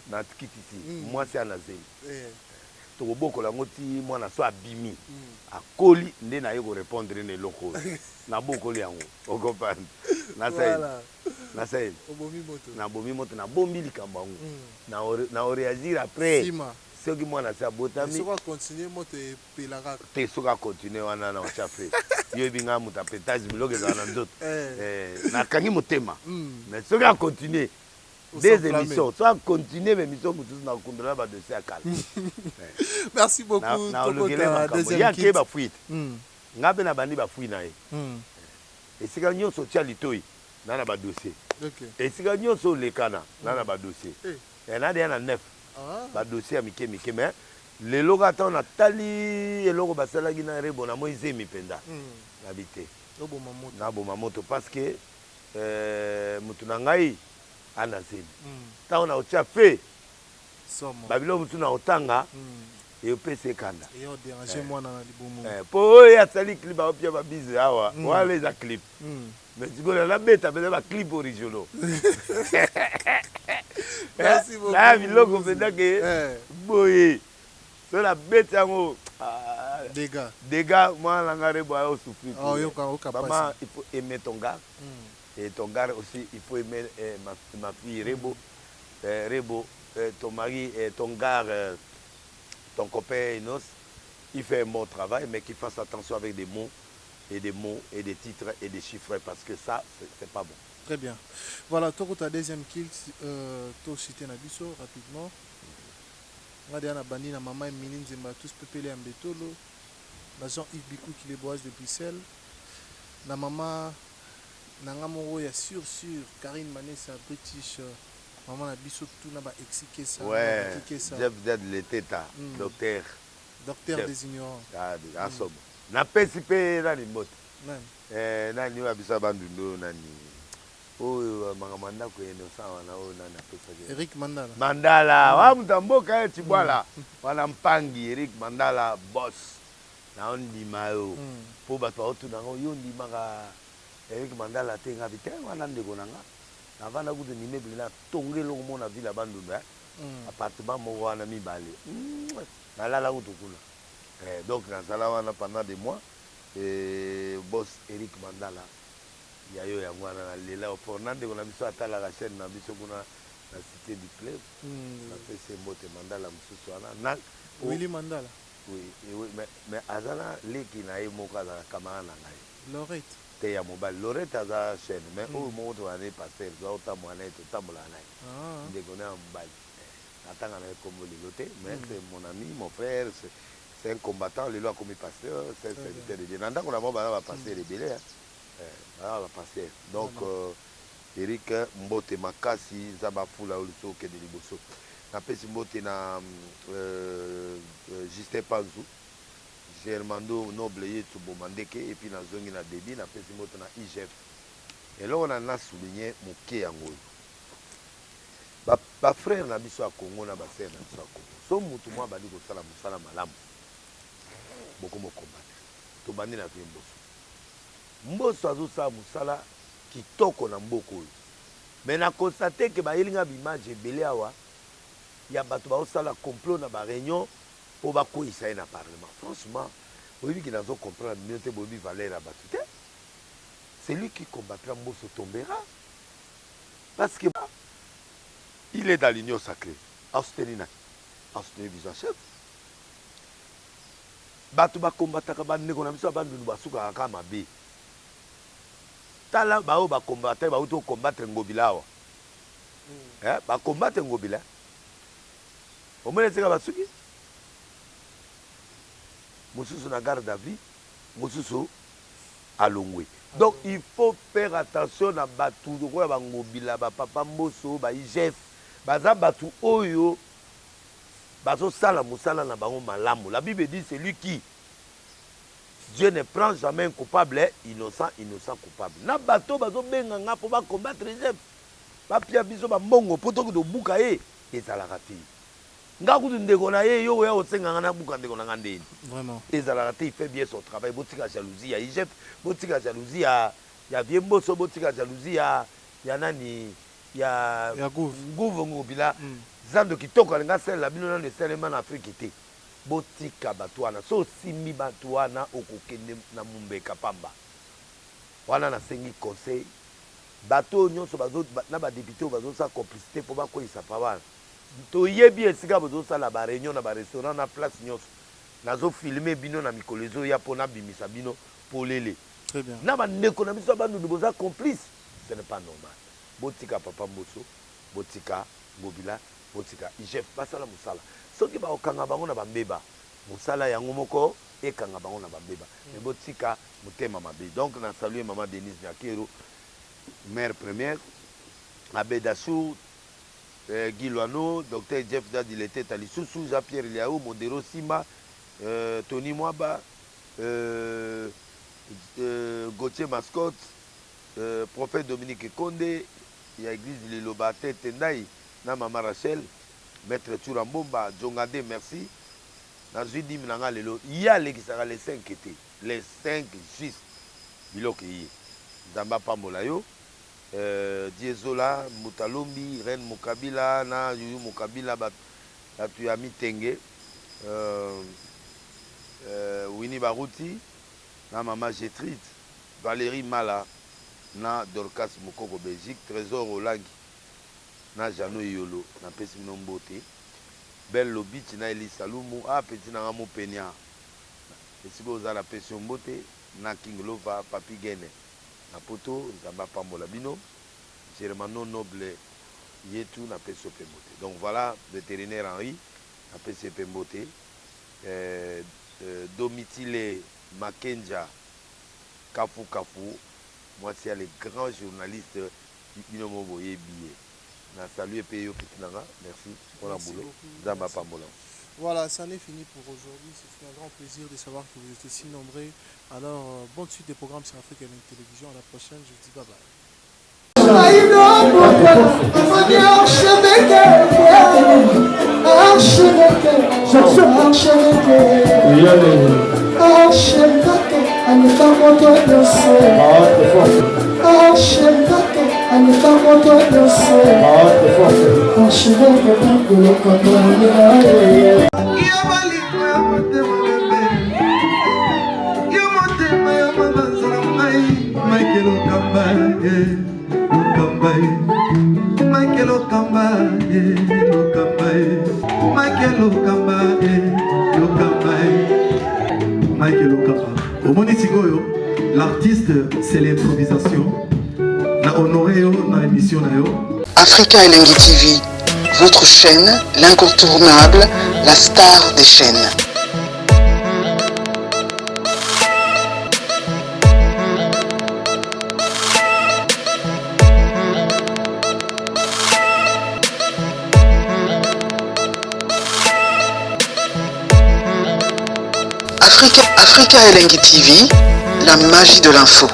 nakitisi mwasi ana zemi tokobokola yango ti mwana so abimi akoli nde naye ko repondre na eloko oyo nabokoli yango o comprendre nasali nasali nabomi moto nabombi likambo yango nao reagir après Soki mwana asi abotami. Mais soki a continuer moto epela kaka. Te soki a continuer wana na otia feu. Yo oyebi nga moto ya petage biloko ezala na nzoto. Eh nakangi motema. Mais soki a continuer des emissions soki a continuer ba emissions mosusu na kokundola ba dossiers ya kala. Merci beaucoup Na olukele makambo. Ye ake ba fuite. Nga pe na bandi ba fuite na ye. Esika nionso otia litoyi na na ba dossiers. Esika nionso olekana na na ba dossiers. Eh na dejà na 9 ba dossiers ya mike mike mais lelo kaka tango na tali eloko basalaki na Rebo na moi zemi penza na bi te na boma moto parce que mutu na ngai ana zemi tango na kotia feu ba biloko mosusu na kotanga epesi ye kanda po oyo ye asali clip aopia ba bize awa wana eza clip. Mais sikoyo nabeta mpenza ba clip originaux. Merci beaucoup. Naya biloko mpenza ke boye. So nabeti yango dégâts. Dégâts mwana na nga Rebo ayo souffrir. Oh yoka oka pasi. Maman, il faut aimer ton gars. Et ton gars aussi, il faut aimer eh, ma, ma fille Rebo. Eh, Rebo, eh, ton mari, eh, ton gars, eh, ton copain Enos, il fait un bon travail, mais qu'il fasse attention avec des mots et des mots et des titres et des chiffres parce que ça c'est pas bon. Très bien. Voilà, tokota deuxième culte euh, to citer na biso rapidement. Nga deja na bandi na mama Emilie Nzemba tous pepele ya Mbetolo, na Jean-Yves Bikuki le Boaz de Bruxelles, na mama na nga moko ya sur sur Carine Manessa British mama na biso tout na ba Exikesa, na ba Ouais, Kikesa. Jeff Dead Leteta, docteur. Docteur Jeff. des ignorants. Ah, asomo. Napesi pe nani mbote? Nani? Eh, nani oyo ya biso ya Bandundu oyo nani? Oyo makambo ya ndako ya Innocent wana oyo nani apesaki ye? Eric Mandala. Mandala, wana moto ya mboka ye Tshibwala. Wana mpangi Eric Mandala boss. Nao ndima yo. Po bato baotuna nga yo ondimaka Eric Mandala te? Nga bi te wana ndeko na nga. Navanda kutu na immeuble na tonga eloko moko na ville ya Bandundu eh. Appartement moko wana mibale. Nalala kutu kuna. Eh donc nazala wana pendant des mois eh boss Eric Mandala ya yo yango wana na lela yo fort na ndeko na biso atalaka chaine na biso kuna na cite du club na pesi ye mbote Mandala mosusu wana na Willy Mandala oui, oui mais, mais aza na leki na ye moko azala camarade na ngai Lorette te ya mobali Lorette aza chaine mais oyo moko tozala na ye pasteur toza kotambola na ye totambolaka na ye ndeko na ya mobali. Natanga naye kombo lelo te mais c'est mon ami, mon frère, c'est un combattant lelo akomi pasteur, c'est un serviteur de Dieu. Na ndako na bango baza ba pasteurs ebele hein. Baza ba pasteurs. Donc Eric mbote makasi Nzambe afula yo lisusu okende liboso. Napesi mbote na Justin Panzu, Germando Noble Yetsu Bomandeke et puis nazongi na debut napesi mbote na IGF. Eloko na na souligner moke yango oyo. Ba ba frères na biso ya Congo na ba sœurs na biso ya Congo soki mutu moko abandi kosala musala malamu bokomi ko combattre. Tobandi na vieux Mboso. Mboso azosala musala kitoko na mboka oyo mais na constate que bayeli nga ba images ebele awa ya batu bazosala complot na ba reunion po bakweyisa ye na parlement. Franchement boyebi ke nazo comprendre bino te boyebi valeur ya batu te. Celui qui combattra Mboso tombera. Parce que il est dans l'union sacree a soutenir nani? A soutenir biso ya chef. Bato ba combattaka ba ndeko na biso ya Bandundu basukaka kaka mabe. Tala ba oyo ba combattaki bawuti ko combattre Ngobila awa. Eh, ba combattre Ngobila. Omoni esika basuki? Mosusu na garde à vue, mosusu alongwe. Donc il faut faire attention na batu lokola ba Ngobila, ba papa Mboso, ba IGF, baza batu oyo bazo sala musala na bango malamu. La bible dit celui qui Dieu ne prend jamais un coupable innocent, innocent coupable. Na bato oyo bazo benga nga po ba combattre IGF, ba pia biso ba mbongo po tokende kobuka ye, ezalaka te. Nga kutu ndeko na ye, yo oya kosenga nga nabuka ndeko na nga ndeni? Vraiment. Ezalaka te, il fait bien son travail. Botika jalousie ya IGF, botika jalousie ya ya vieux Mboso, botika jalousie ya ya nani ya Ya Gouv. Gouv Ngobila. Zando kitoko alingi asalela bino nanu esalema na Afrique te. Botika batu wana, soki osimbi batu wana okokende na mumbeka pamba. Wana nasengi conseil batu oyo nionso bazo na ba deputes oyo bazosala complicite po bakweyisa papa toyebi esika bozosala ba reunion na ba restaurant na place nionso nazo filme bino na mikolo ezoya po nabimisa bino polele Très bien. na ba ndeko na biso ya bandundu boza complice ce n'est pas normal botika papa mboso botika ngobila botika igf basala musala soki bakokanga bango na ba mbeba musala yango moko ekanga bango na ba mbeba mais botika motema mabe donc na salue maman Denise Nyakeru mère première Abed Achour Guy Luano docteur Jeff Dady Leteta lisusu Jean Pierre Liawu Modero Simba Tony Mwaba Gauthier Mascotte prophète Dominique Konde ya eglise Liloba Tete Ndayi na maman Rachel maitre Tshoura Mbomba Djongande merci nazui dime na nga lelo ye alekisaka le 5 te le 5 juste biloko eye Nzambe apambola yo Diezola Mbuta Lombi Reine Mukabila na Youyou Mukabila batu ya Mitenge Winnie Baruti na mama Getride Valerie Mala na Dorcas Mukoko Belgique Tresor Olangi na Jeannot Iyolo napesi bino mbote Belle Lobitshi na Elise Salumu ah petit na nga Mupenia esika oza napesi yo mbote na King Lova Papy Gene na poto Nzambe apambola bino Germano Noble Yetu napesi yo pe mbote donc voilà veterinaire Henri napesi ye pe mbote eh Domitile Makenja Kafu Kafu mwasi ya le grand journaliste bino moko boyebi ye na salue pe yo petit na nga merci pona boulot Nzambe apambola yo. Voilà, ça en est fini pour aujourd'hui. C'est un grand plaisir de savoir que vous étiez si nombreux. Alors, bonne suite des programmes sur Afrique Elengi Télévision. À la prochaine, je vous dis bye bye. Yo bolingo ya motema bebe Yo motema ya mabanza na ngai Mike Lokamba eh, Lokamba eh. Mike Lokamba eh, Lokamba eh. Mike Lokamba eh, Lokamba eh. Mike Lokamba omoni sikoyo l'artiste c'est l'improvisation na honore yo na émission na yo Africa Elengi TV, votre chaîne, l'incontournable, la star des chaînes. Africa, Africa Elengi TV, la magie de l'info.